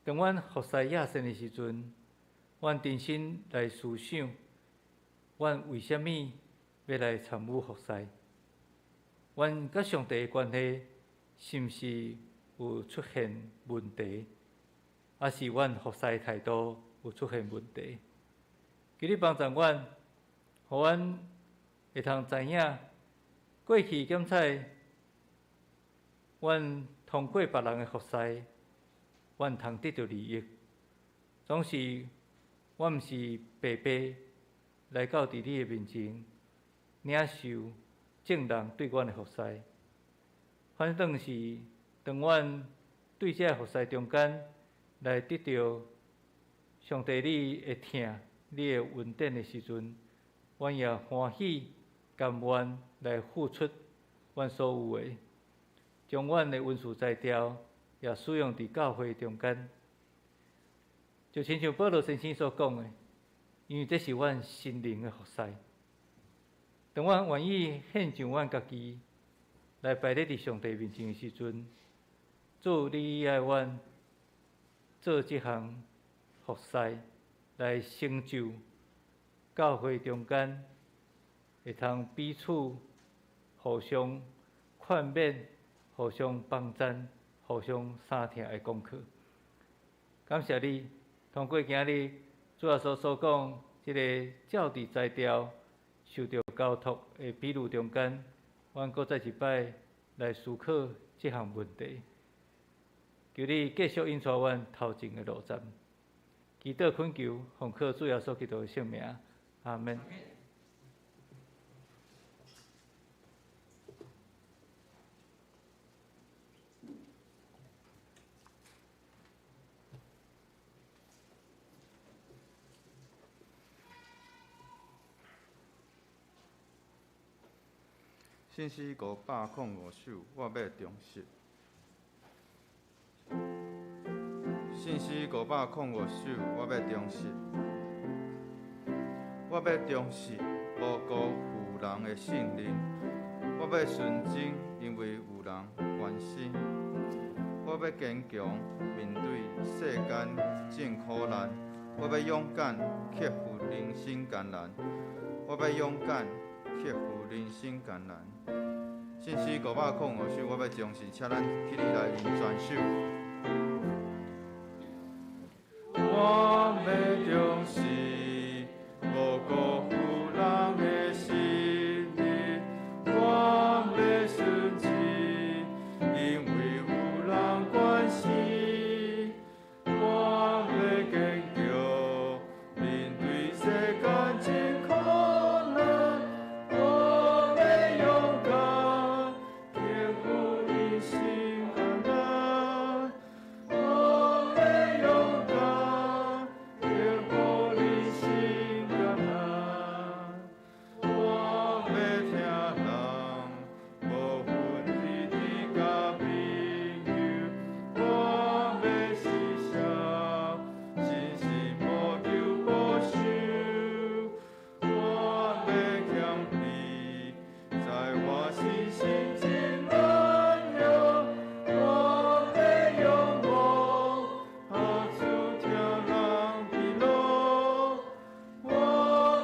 當阮服侍壓線的時陣，阮重新來思想，阮為啥物欲來參與服侍？阮佮上帝的關係是毋是有出現問題？抑是阮服侍態度有出現問題？求你幫助阮，予阮會通知影過去檢採，阮通過別人的服侍，阮通得著利益。總是，阮毋是白白來到佇你的面前，領受眾人對阮的服侍。反轉是，當阮對這个服侍中間來得著上帝你的疼、你的恩典的時陣，阮也歡喜甘願來付出阮所有的，將阮的恩賜才調也使用佇教會中間。就親像保羅先生所講的，因為這是阮心靈的服侍。當阮願意獻上阮家己來擺佇佇上帝面前的時陣，主，你愛阮做這項服侍，來成就教會中間會通彼此互相勸勉、互相幫贊、互相相疼的功課。感謝你，通過今日主耶穌所講這个照著才調受著交託的比喻中間，阮閣再一擺來思考這項問題。求你繼續引帶阮頭前的路站，祈禱懇求，奉靠主耶穌基督的聖名，阿們。信詩505首，我欲忠實。信詩505首，我欲忠實。我欲忠實，無辜負人的信任。我欲純真，因為有人關心。我欲堅強，面對世間眾苦難。我欲勇敢，克服人生艱難。我欲勇敢，克服人生艱難。信詩505首，我欲忠實，請咱起立來認全首。我欲忠實，無辜負人的信任。我欲純真，因為有人關心。我欲堅強，面對世間眾苦難。我欲勇敢，克服人生艱難。我欲勇敢，克服人生艱難。我欲疼人，無分弟弟佮朋友。我欲施捨，真心無求報酬。我欲謙卑，在我身心真軟弱。我欲仰望，拍主疼人的路。我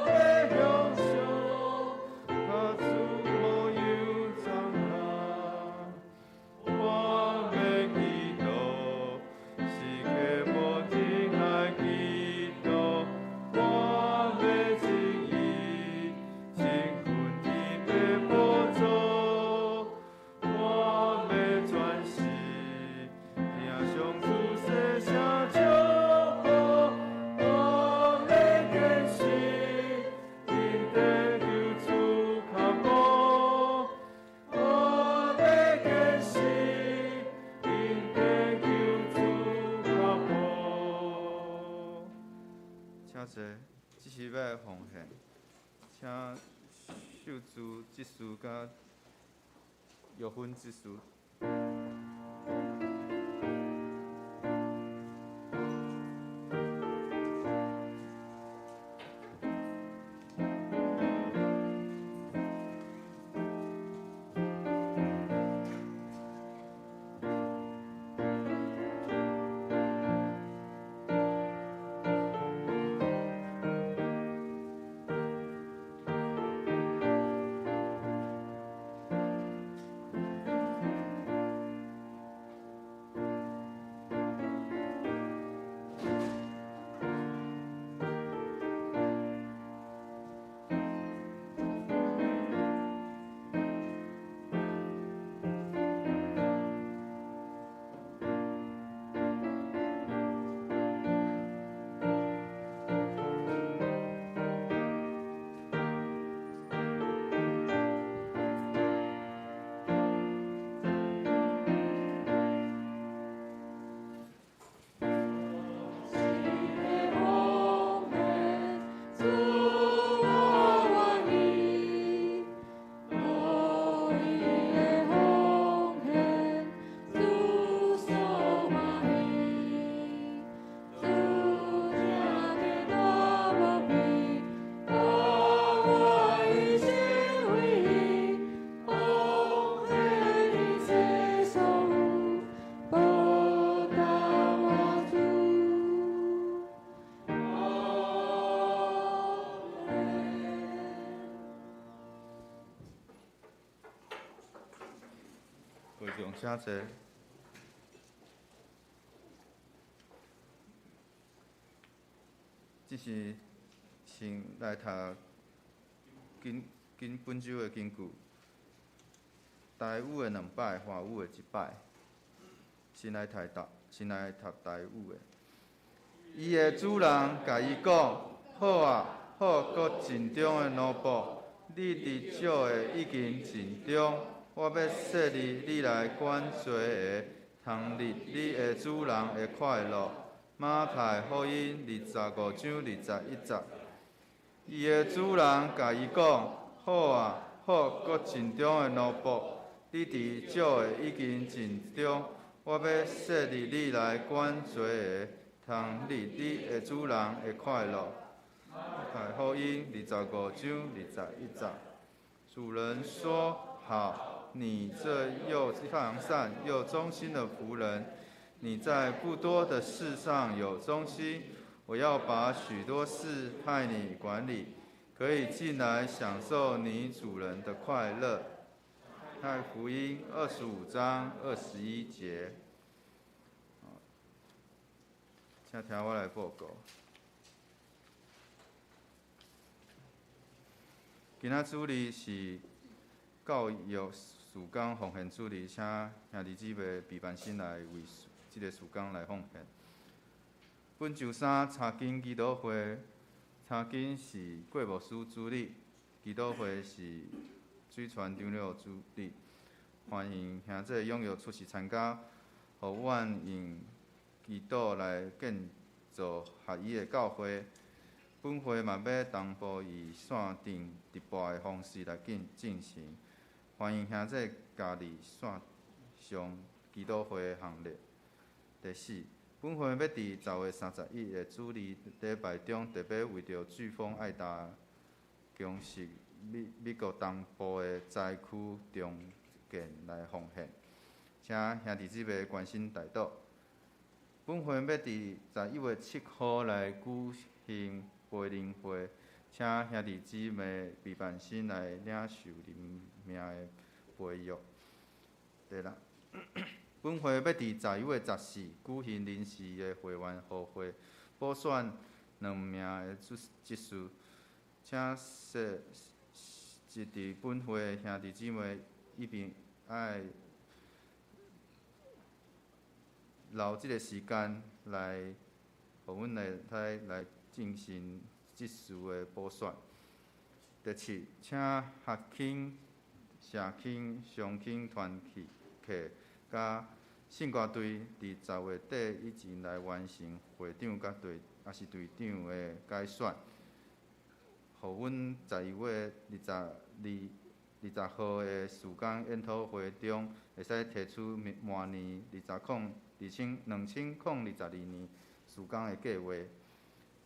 欲享受，拍主無有障難。我欲祈禱，時刻無停愛祈禱。我欲正義，勤奮佇父寶座。我欲專心，聽上主細聲祝福。我欲堅信，緊跟救主跤步。我欲堅信，緊跟救主跤步。請坐，這是欲奉獻，請秀珠執事佮玉芬執事。請坐。這是先來讀今本周的經句。台語的兩擺，華語的一擺。先來讀台，先來讀台語的。伊的主人共伊講：好啊，好閣盡忠的奴僕，你佇少的已經盡忠，我欲設立你來管濟个，通入你的主人的快樂。馬太福音25章21節。伊的主人共伊講：好啊，好閣盡忠的奴僕，你佇少的已經盡忠，我欲設立你來管濟个，通入你的主人的快樂。馬太福音25章21節。主人說：好，你這又良善又忠心的僕人，你在不多的事上有忠心，我要把許多事派你管理，可以進來享受你主人的快樂。馬太福音25章21節。請聽我來報告。今仔主日是教育事工奉獻主日，請兄弟姊妹備辦心來為這个事工來奉獻。本週三查經祈禱會，查經是郭牧師主理，祈禱會是水傳長老主理。歡迎兄弟踴躍出席參加，予阮用祈禱來建造合一的教會。本會嘛欲同步以線頂直播的方式來進行，歡迎兄弟加入線上祈禱會的行列。第四，本會欲佇10月31的主日禮拜中，特別為著颶風愛達攻襲美國東部的災區重建來奉獻，請兄弟姊妹關心代禱。本會欲佇11月7號來舉行培靈會，請兄弟姊妹備辦心來領受靈命的培育。第六，本會欲佇11月14舉行臨時的會員予會，補選兩名的執事，請設佇本會的兄弟姊妹一定愛留這个時間來，予阮來來進行執事的補選。第七，請學青、社青、雙青團契佮聖歌隊佇10月底以前來完成會長佮隊，抑是隊長的改選，予阮11月22、20號的事工研討會中，會使提出明年2022年事工的計畫。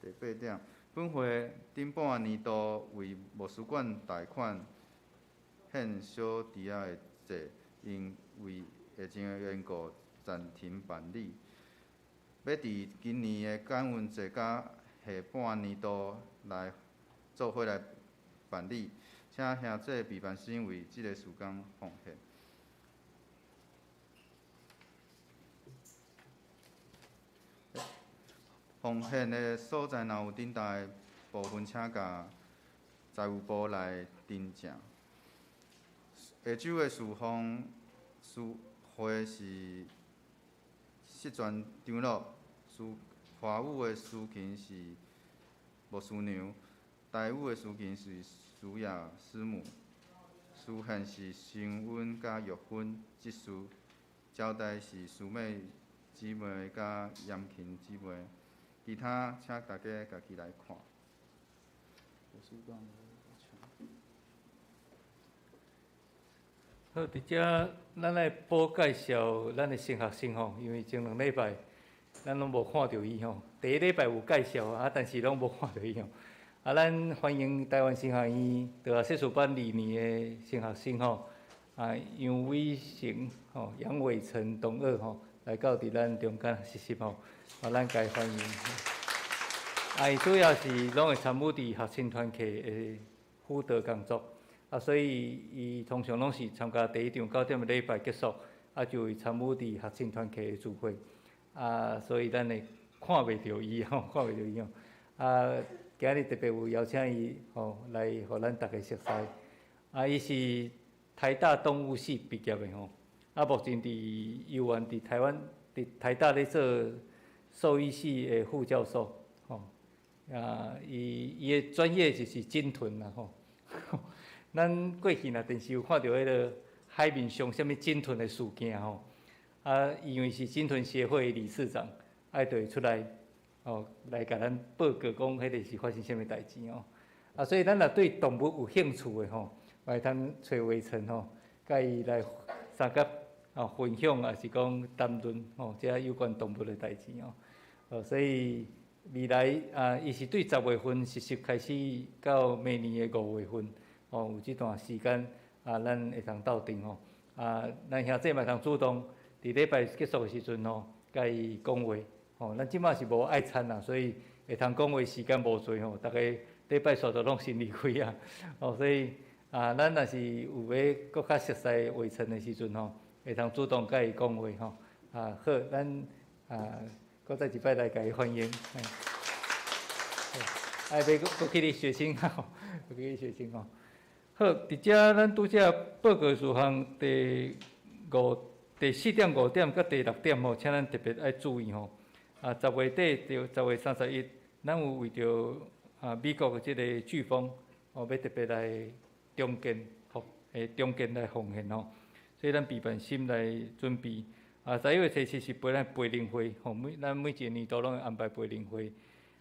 第八點，本會頂半年度為牧師館貸款欠小弟仔的債，因為疫情的緣故暫停辦理。欲佇今年的感恩節佮下半年度來做伙來辦理，請兄弟備辦心為這个事工奉獻。奉獻的所在若有頂大的部分，請共財務部來訂正。下晝的事奉事會是釋傳長老，司華語的司琴是牧師娘，台語的司琴是舒雅師母，司獻是新溫佮玉芬執事，招待是師妹姊妹佮嚴琴姊妹。其他請大家家己來看。好，佇遮咱來補介紹咱的新學生吼，因為前兩禮拜咱攏無看著伊吼。第一禮拜有介紹啊，但是攏無看著伊吼。啊，咱歡迎台灣神學院道學碩士班二年的新學生吼，啊，楊偉成吼，楊偉成同學吼，來到佇咱中間實習吼，啊，咱共伊歡迎。啊，伊主要是攏會參與佇學生團契的輔導工作，啊，所以伊通常攏是參加第一場九點的禮拜結束，啊，就會參與佇學生團契的聚會，啊，所以咱會看袂著伊吼，看袂著伊吼，啊，今日特別有邀請伊吼來予咱逐家熟似，啊，伊是台大動物系畢業的吼，啊，目前佇猶原佇台灣佇台大咧做獸醫系的副教授，吼，啊，伊伊的專業就是鯨豚啦，吼。咱過去若電視有看著彼个海面上啥物鯨豚的事件吼，啊，伊因為是鯨豚協會的理事長，啊，就會出來，哦，來共咱報告講彼个是發生啥物代誌哦。啊，所以咱若對動物有興趣的吼，會通揣魏晨吼，共伊來相佮啊分享，抑是講談論吼，這有關動物的代誌哦。哦，所以未來啊，伊是對10月份實習開始到明年的5月份，哦，有這段時間啊，咱會通鬥陣吼。啊，咱兄弟嘛會通主動佇禮拜結束的時陣吼，共伊講話。吼，咱這馬是無愛餐啦，所以會通講話時間無濟吼，逐个禮拜煞就攏先離開啊。哦，所以啊，咱若是有欲閣較熟似魏晨的時陣吼，會通主動共伊講話吼。啊，好，咱啊，閣再一擺來共伊歡迎。啊，欲閣閣去你學生吼，閣去你學生吼。好，佇遮咱拄才報告事項第五、第四點、五點佮第六點吼，請咱特別愛注意吼。啊，10月底著10月31，咱有為著啊美國的這個颶風，哦，欲特別來重建，吼，會重建來奉獻吼，所以咱備辦心來準備。啊，11月初7是陪咱培靈會，吼，每咱每一個年度攏會安排培靈會。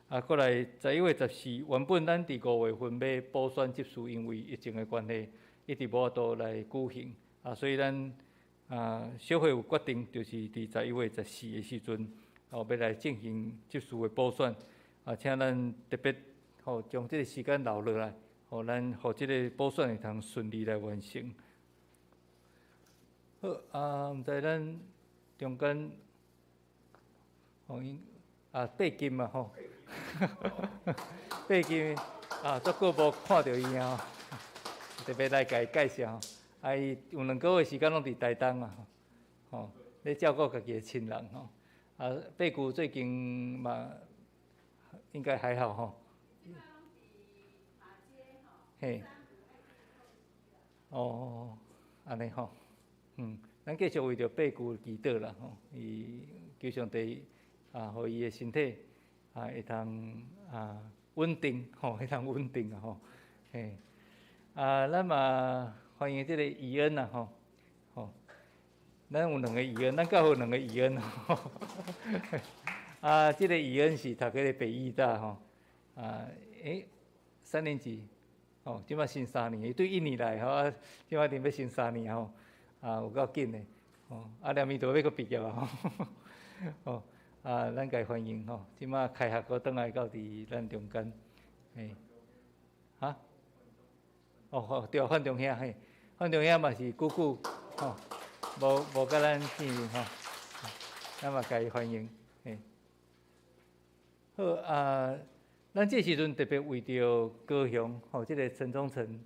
啊，過來11月14，原本咱佇5月份欲補選執事，因為疫情的關係，一直無法度來舉行。啊，所以咱啊小會有決定，就是佇十一月十四的時陣，哦，欲來進行執事的補選。啊，請咱特別吼將這個時間留落來，予咱予這个補選會通順利來完成。好，啊，毋知咱中間，吼𪜶啊八金嘛吼，八金啊，足久無看著伊啊，特別來共伊介紹。啊，伊有兩個月時間攏佇台東啊，吼，咧照顧家己的親人吼。啊，八姑最近嘛應該還好吼。嘿。哦，按呢吼，嗯，咱繼續為著八姑祈禱啦吼，伊求上帝啊，予伊的身體啊會通啊穩定吼，會通穩定啊吼，嘿。啊，咱嘛歡迎這个伊恩啊吼，吼，咱有兩个伊恩，咱教會有兩个伊恩吼。啊，這个伊恩是讀彼个北藝大吼，啊，欸，三年級。吼，這擺升三年，伊對印尼來吼，啊，這擺準欲升三年吼，啊，有夠緊的，吼，啊，連伊都欲閣畢業啊，吼，啊，咱共伊歡迎吼，這擺開學閣轉來到佇咱中間，嘿，哈？哦，好，對，范仲兄嘿，范仲兄嘛是久久吼，無無佮咱見面吼，咱嘛共伊歡迎，嘿。好啊。咱這時陣特別為著高雄吼，這个城中城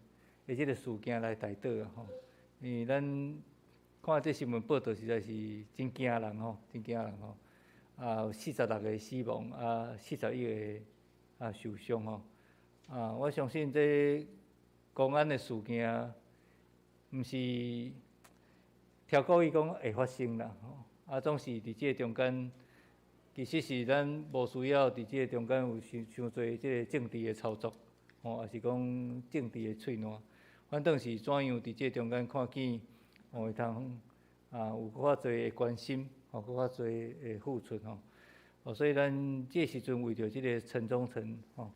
的這个事件來代禱吼，因為咱看這新聞報導實在是真驚人吼，真驚人吼。啊，有46個死亡，啊，41個啊受傷吼。啊，我相信這公安的事件，毋是超故意講會發生啦吼。啊，總是佇這个中間。其實是咱無需要佇這个中間有傷傷濟這个政治的操作，吼，抑是講政治的喙瀾。反正是怎樣佇這个中間看見，吼會通啊有閣較濟的關心，吼閣較濟的付出吼。哦，所以咱這時陣為著這个城中城吼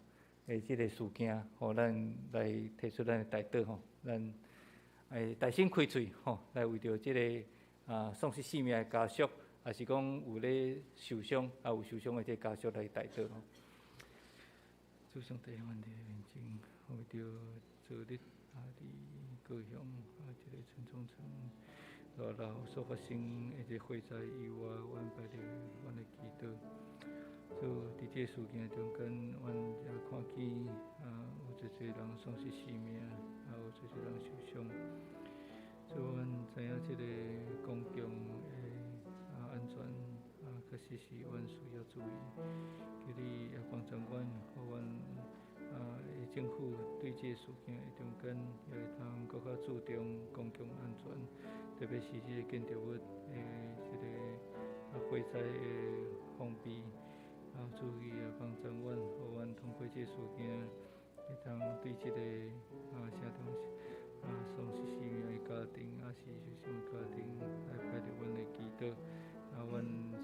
的這个事件，吼，咱來提出咱的代禱吼，咱會大聲開喙吼，來為著這个啊喪失性命的家屬。抑是講有咧受傷，啊有受傷的這个家屬來代禱吼。主上帝，阮佇面前，為著昨日啊，佇高雄啊，這个城中城大樓所發生的這個火災意外，阮拜你，阮來祈禱。主佇這個事件中間，阮也看見啊，有濟濟人喪失性命，啊有濟濟人受傷。主，阮知影這个公共的啊安全啊，確實是阮需要注意。求你也幫助阮，予阮啊，政府對這个事件的中間，也會通閣較注重公共安全，特別是這個建築物的這個火災的防備。啊，注意也幫助阮，予阮通過這个事件，會通對這個城中喪失性命的家庭，抑是受傷的家庭，來派著阮的祈禱。啊，阮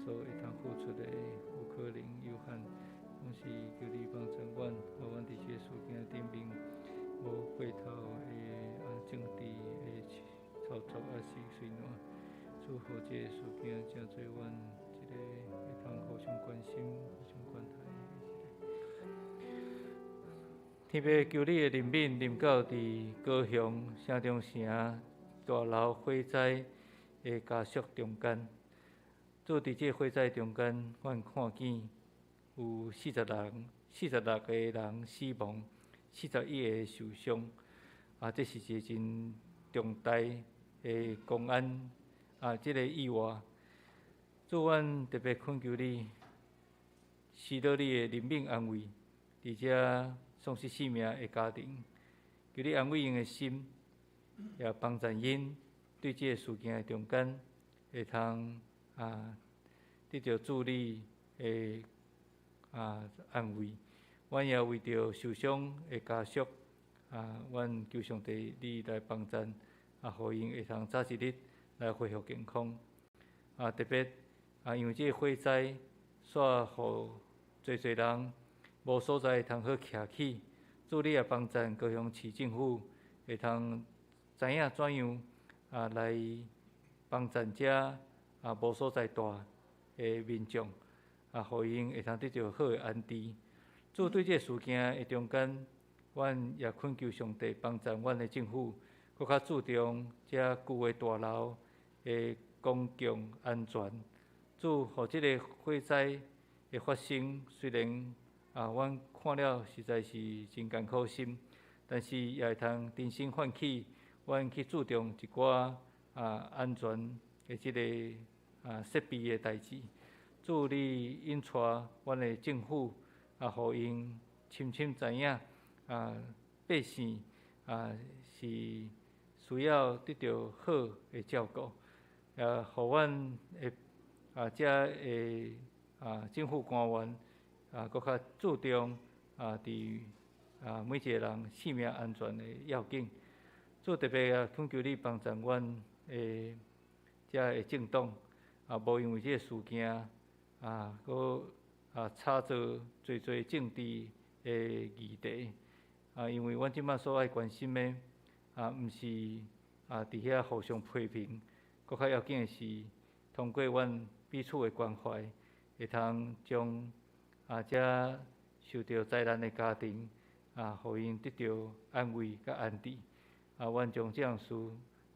所會通付出的有可能有限，攏是求你幫助阮，予阮佇這个事件頂面無過頭的政治的操作，抑是隨亂。祝福這个事件，成做阮一个會通互相關心、互相關懷的一個。天父，求你的憐憫臨到佇高雄城中城大樓火災的家屬中間。主，佇這個火災中間，阮看見有46個人死亡，41個受傷。啊，這是一個真重大的公安這個意外。主，阮特別懇求你，施予你的憐憫安慰，佇這喪失性命的家庭，求你安慰𪜶的心，也幫助𪜶對這個事件的中間，會通得著主你的安慰。阮也為著受傷的家屬，阮求上帝你來幫助，予𪜶會通早一日來恢復健康。特別因為這個火災，煞予濟濟人無所在通好徛起。主你也幫助高雄市政府會通知影怎樣來幫助遮無所在住的民眾，予𪜶會通得著好的安置。主，對這個事件的中間，阮也懇求上帝幫助阮的政府，閣較注重遮舊的大樓的公共安全。主，予這個火災的發生，雖然阮看了實在是真艱苦心，但是也會通重新喚起阮去注重一寡安全的這個設備的代誌。主，你引帶阮的政府予𪜶深深知影百姓是需要得著好的照顧，也予阮的遮的政府官員閣較注重佇每一個人性命安全的要緊。主，特別懇求你幫助阮的遮的政黨，無因為這個事件閣炒作濟濟政治的議題。因為阮這擺所愛關心的毋是佇遐互相批評，閣較要緊的是通過阮彼此的關懷，會通將遮受著災難的家庭予𪜶得著安慰佮安置。阮將這項事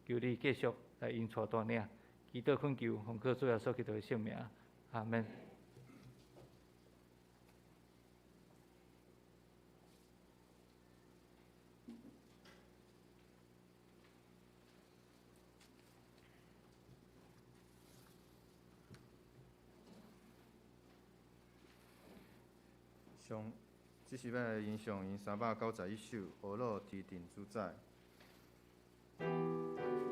求你繼續來引帶帶領，祈禱懇求，奉靠主耶穌基督的聖名，阿們。上，這是欲來吟誦𪜶391首《呵咾天頂主宰》。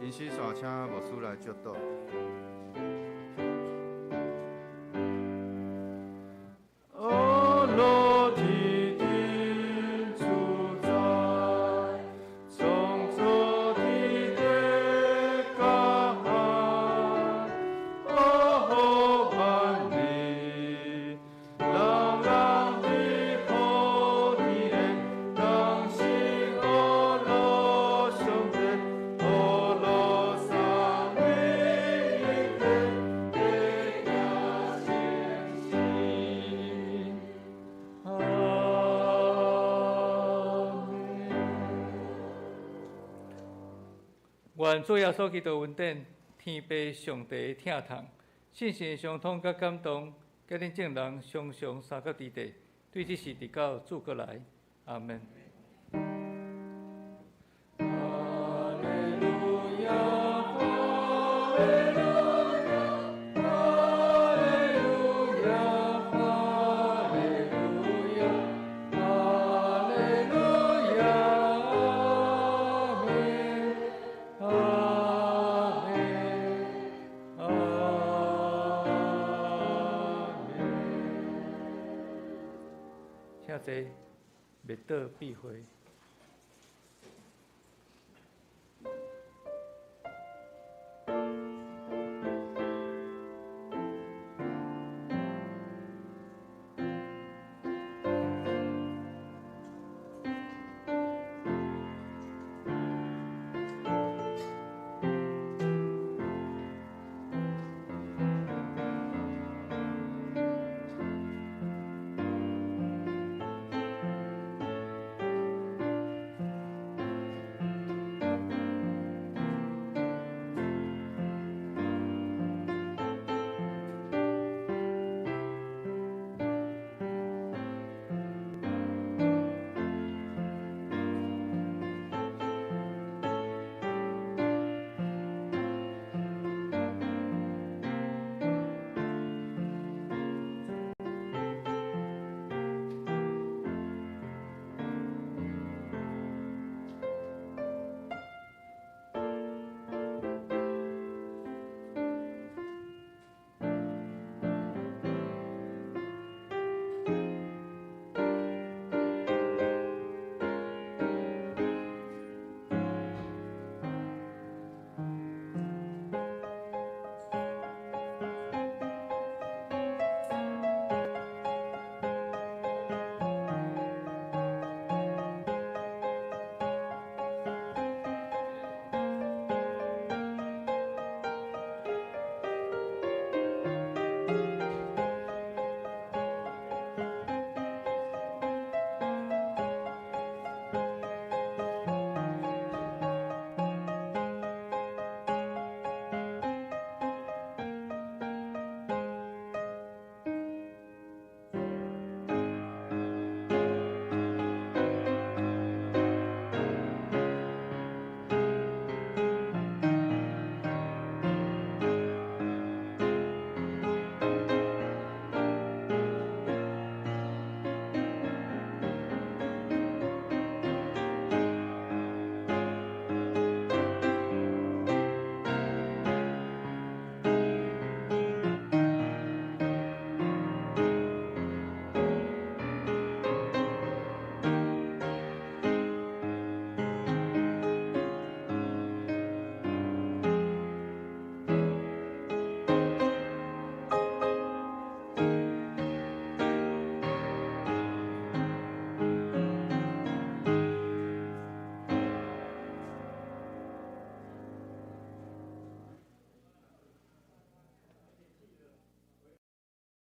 吟詩煞請牧師來祝禱。呵咾天頂主宰，創造天地佮海，呵護萬民，人人佇普天下，同心呵咾上帝，呵咾三位一體的耶聖阿們。願主耶穌基督恩典、天父上帝的疼痛、聖神的相通佮感動，佮恁眾人常常相佮佇底，對這時直到主閣來。阿們。哈利路亞，哈利路亞，哈利路亞，哈利路亞，哈利遐濟滅倒庇護。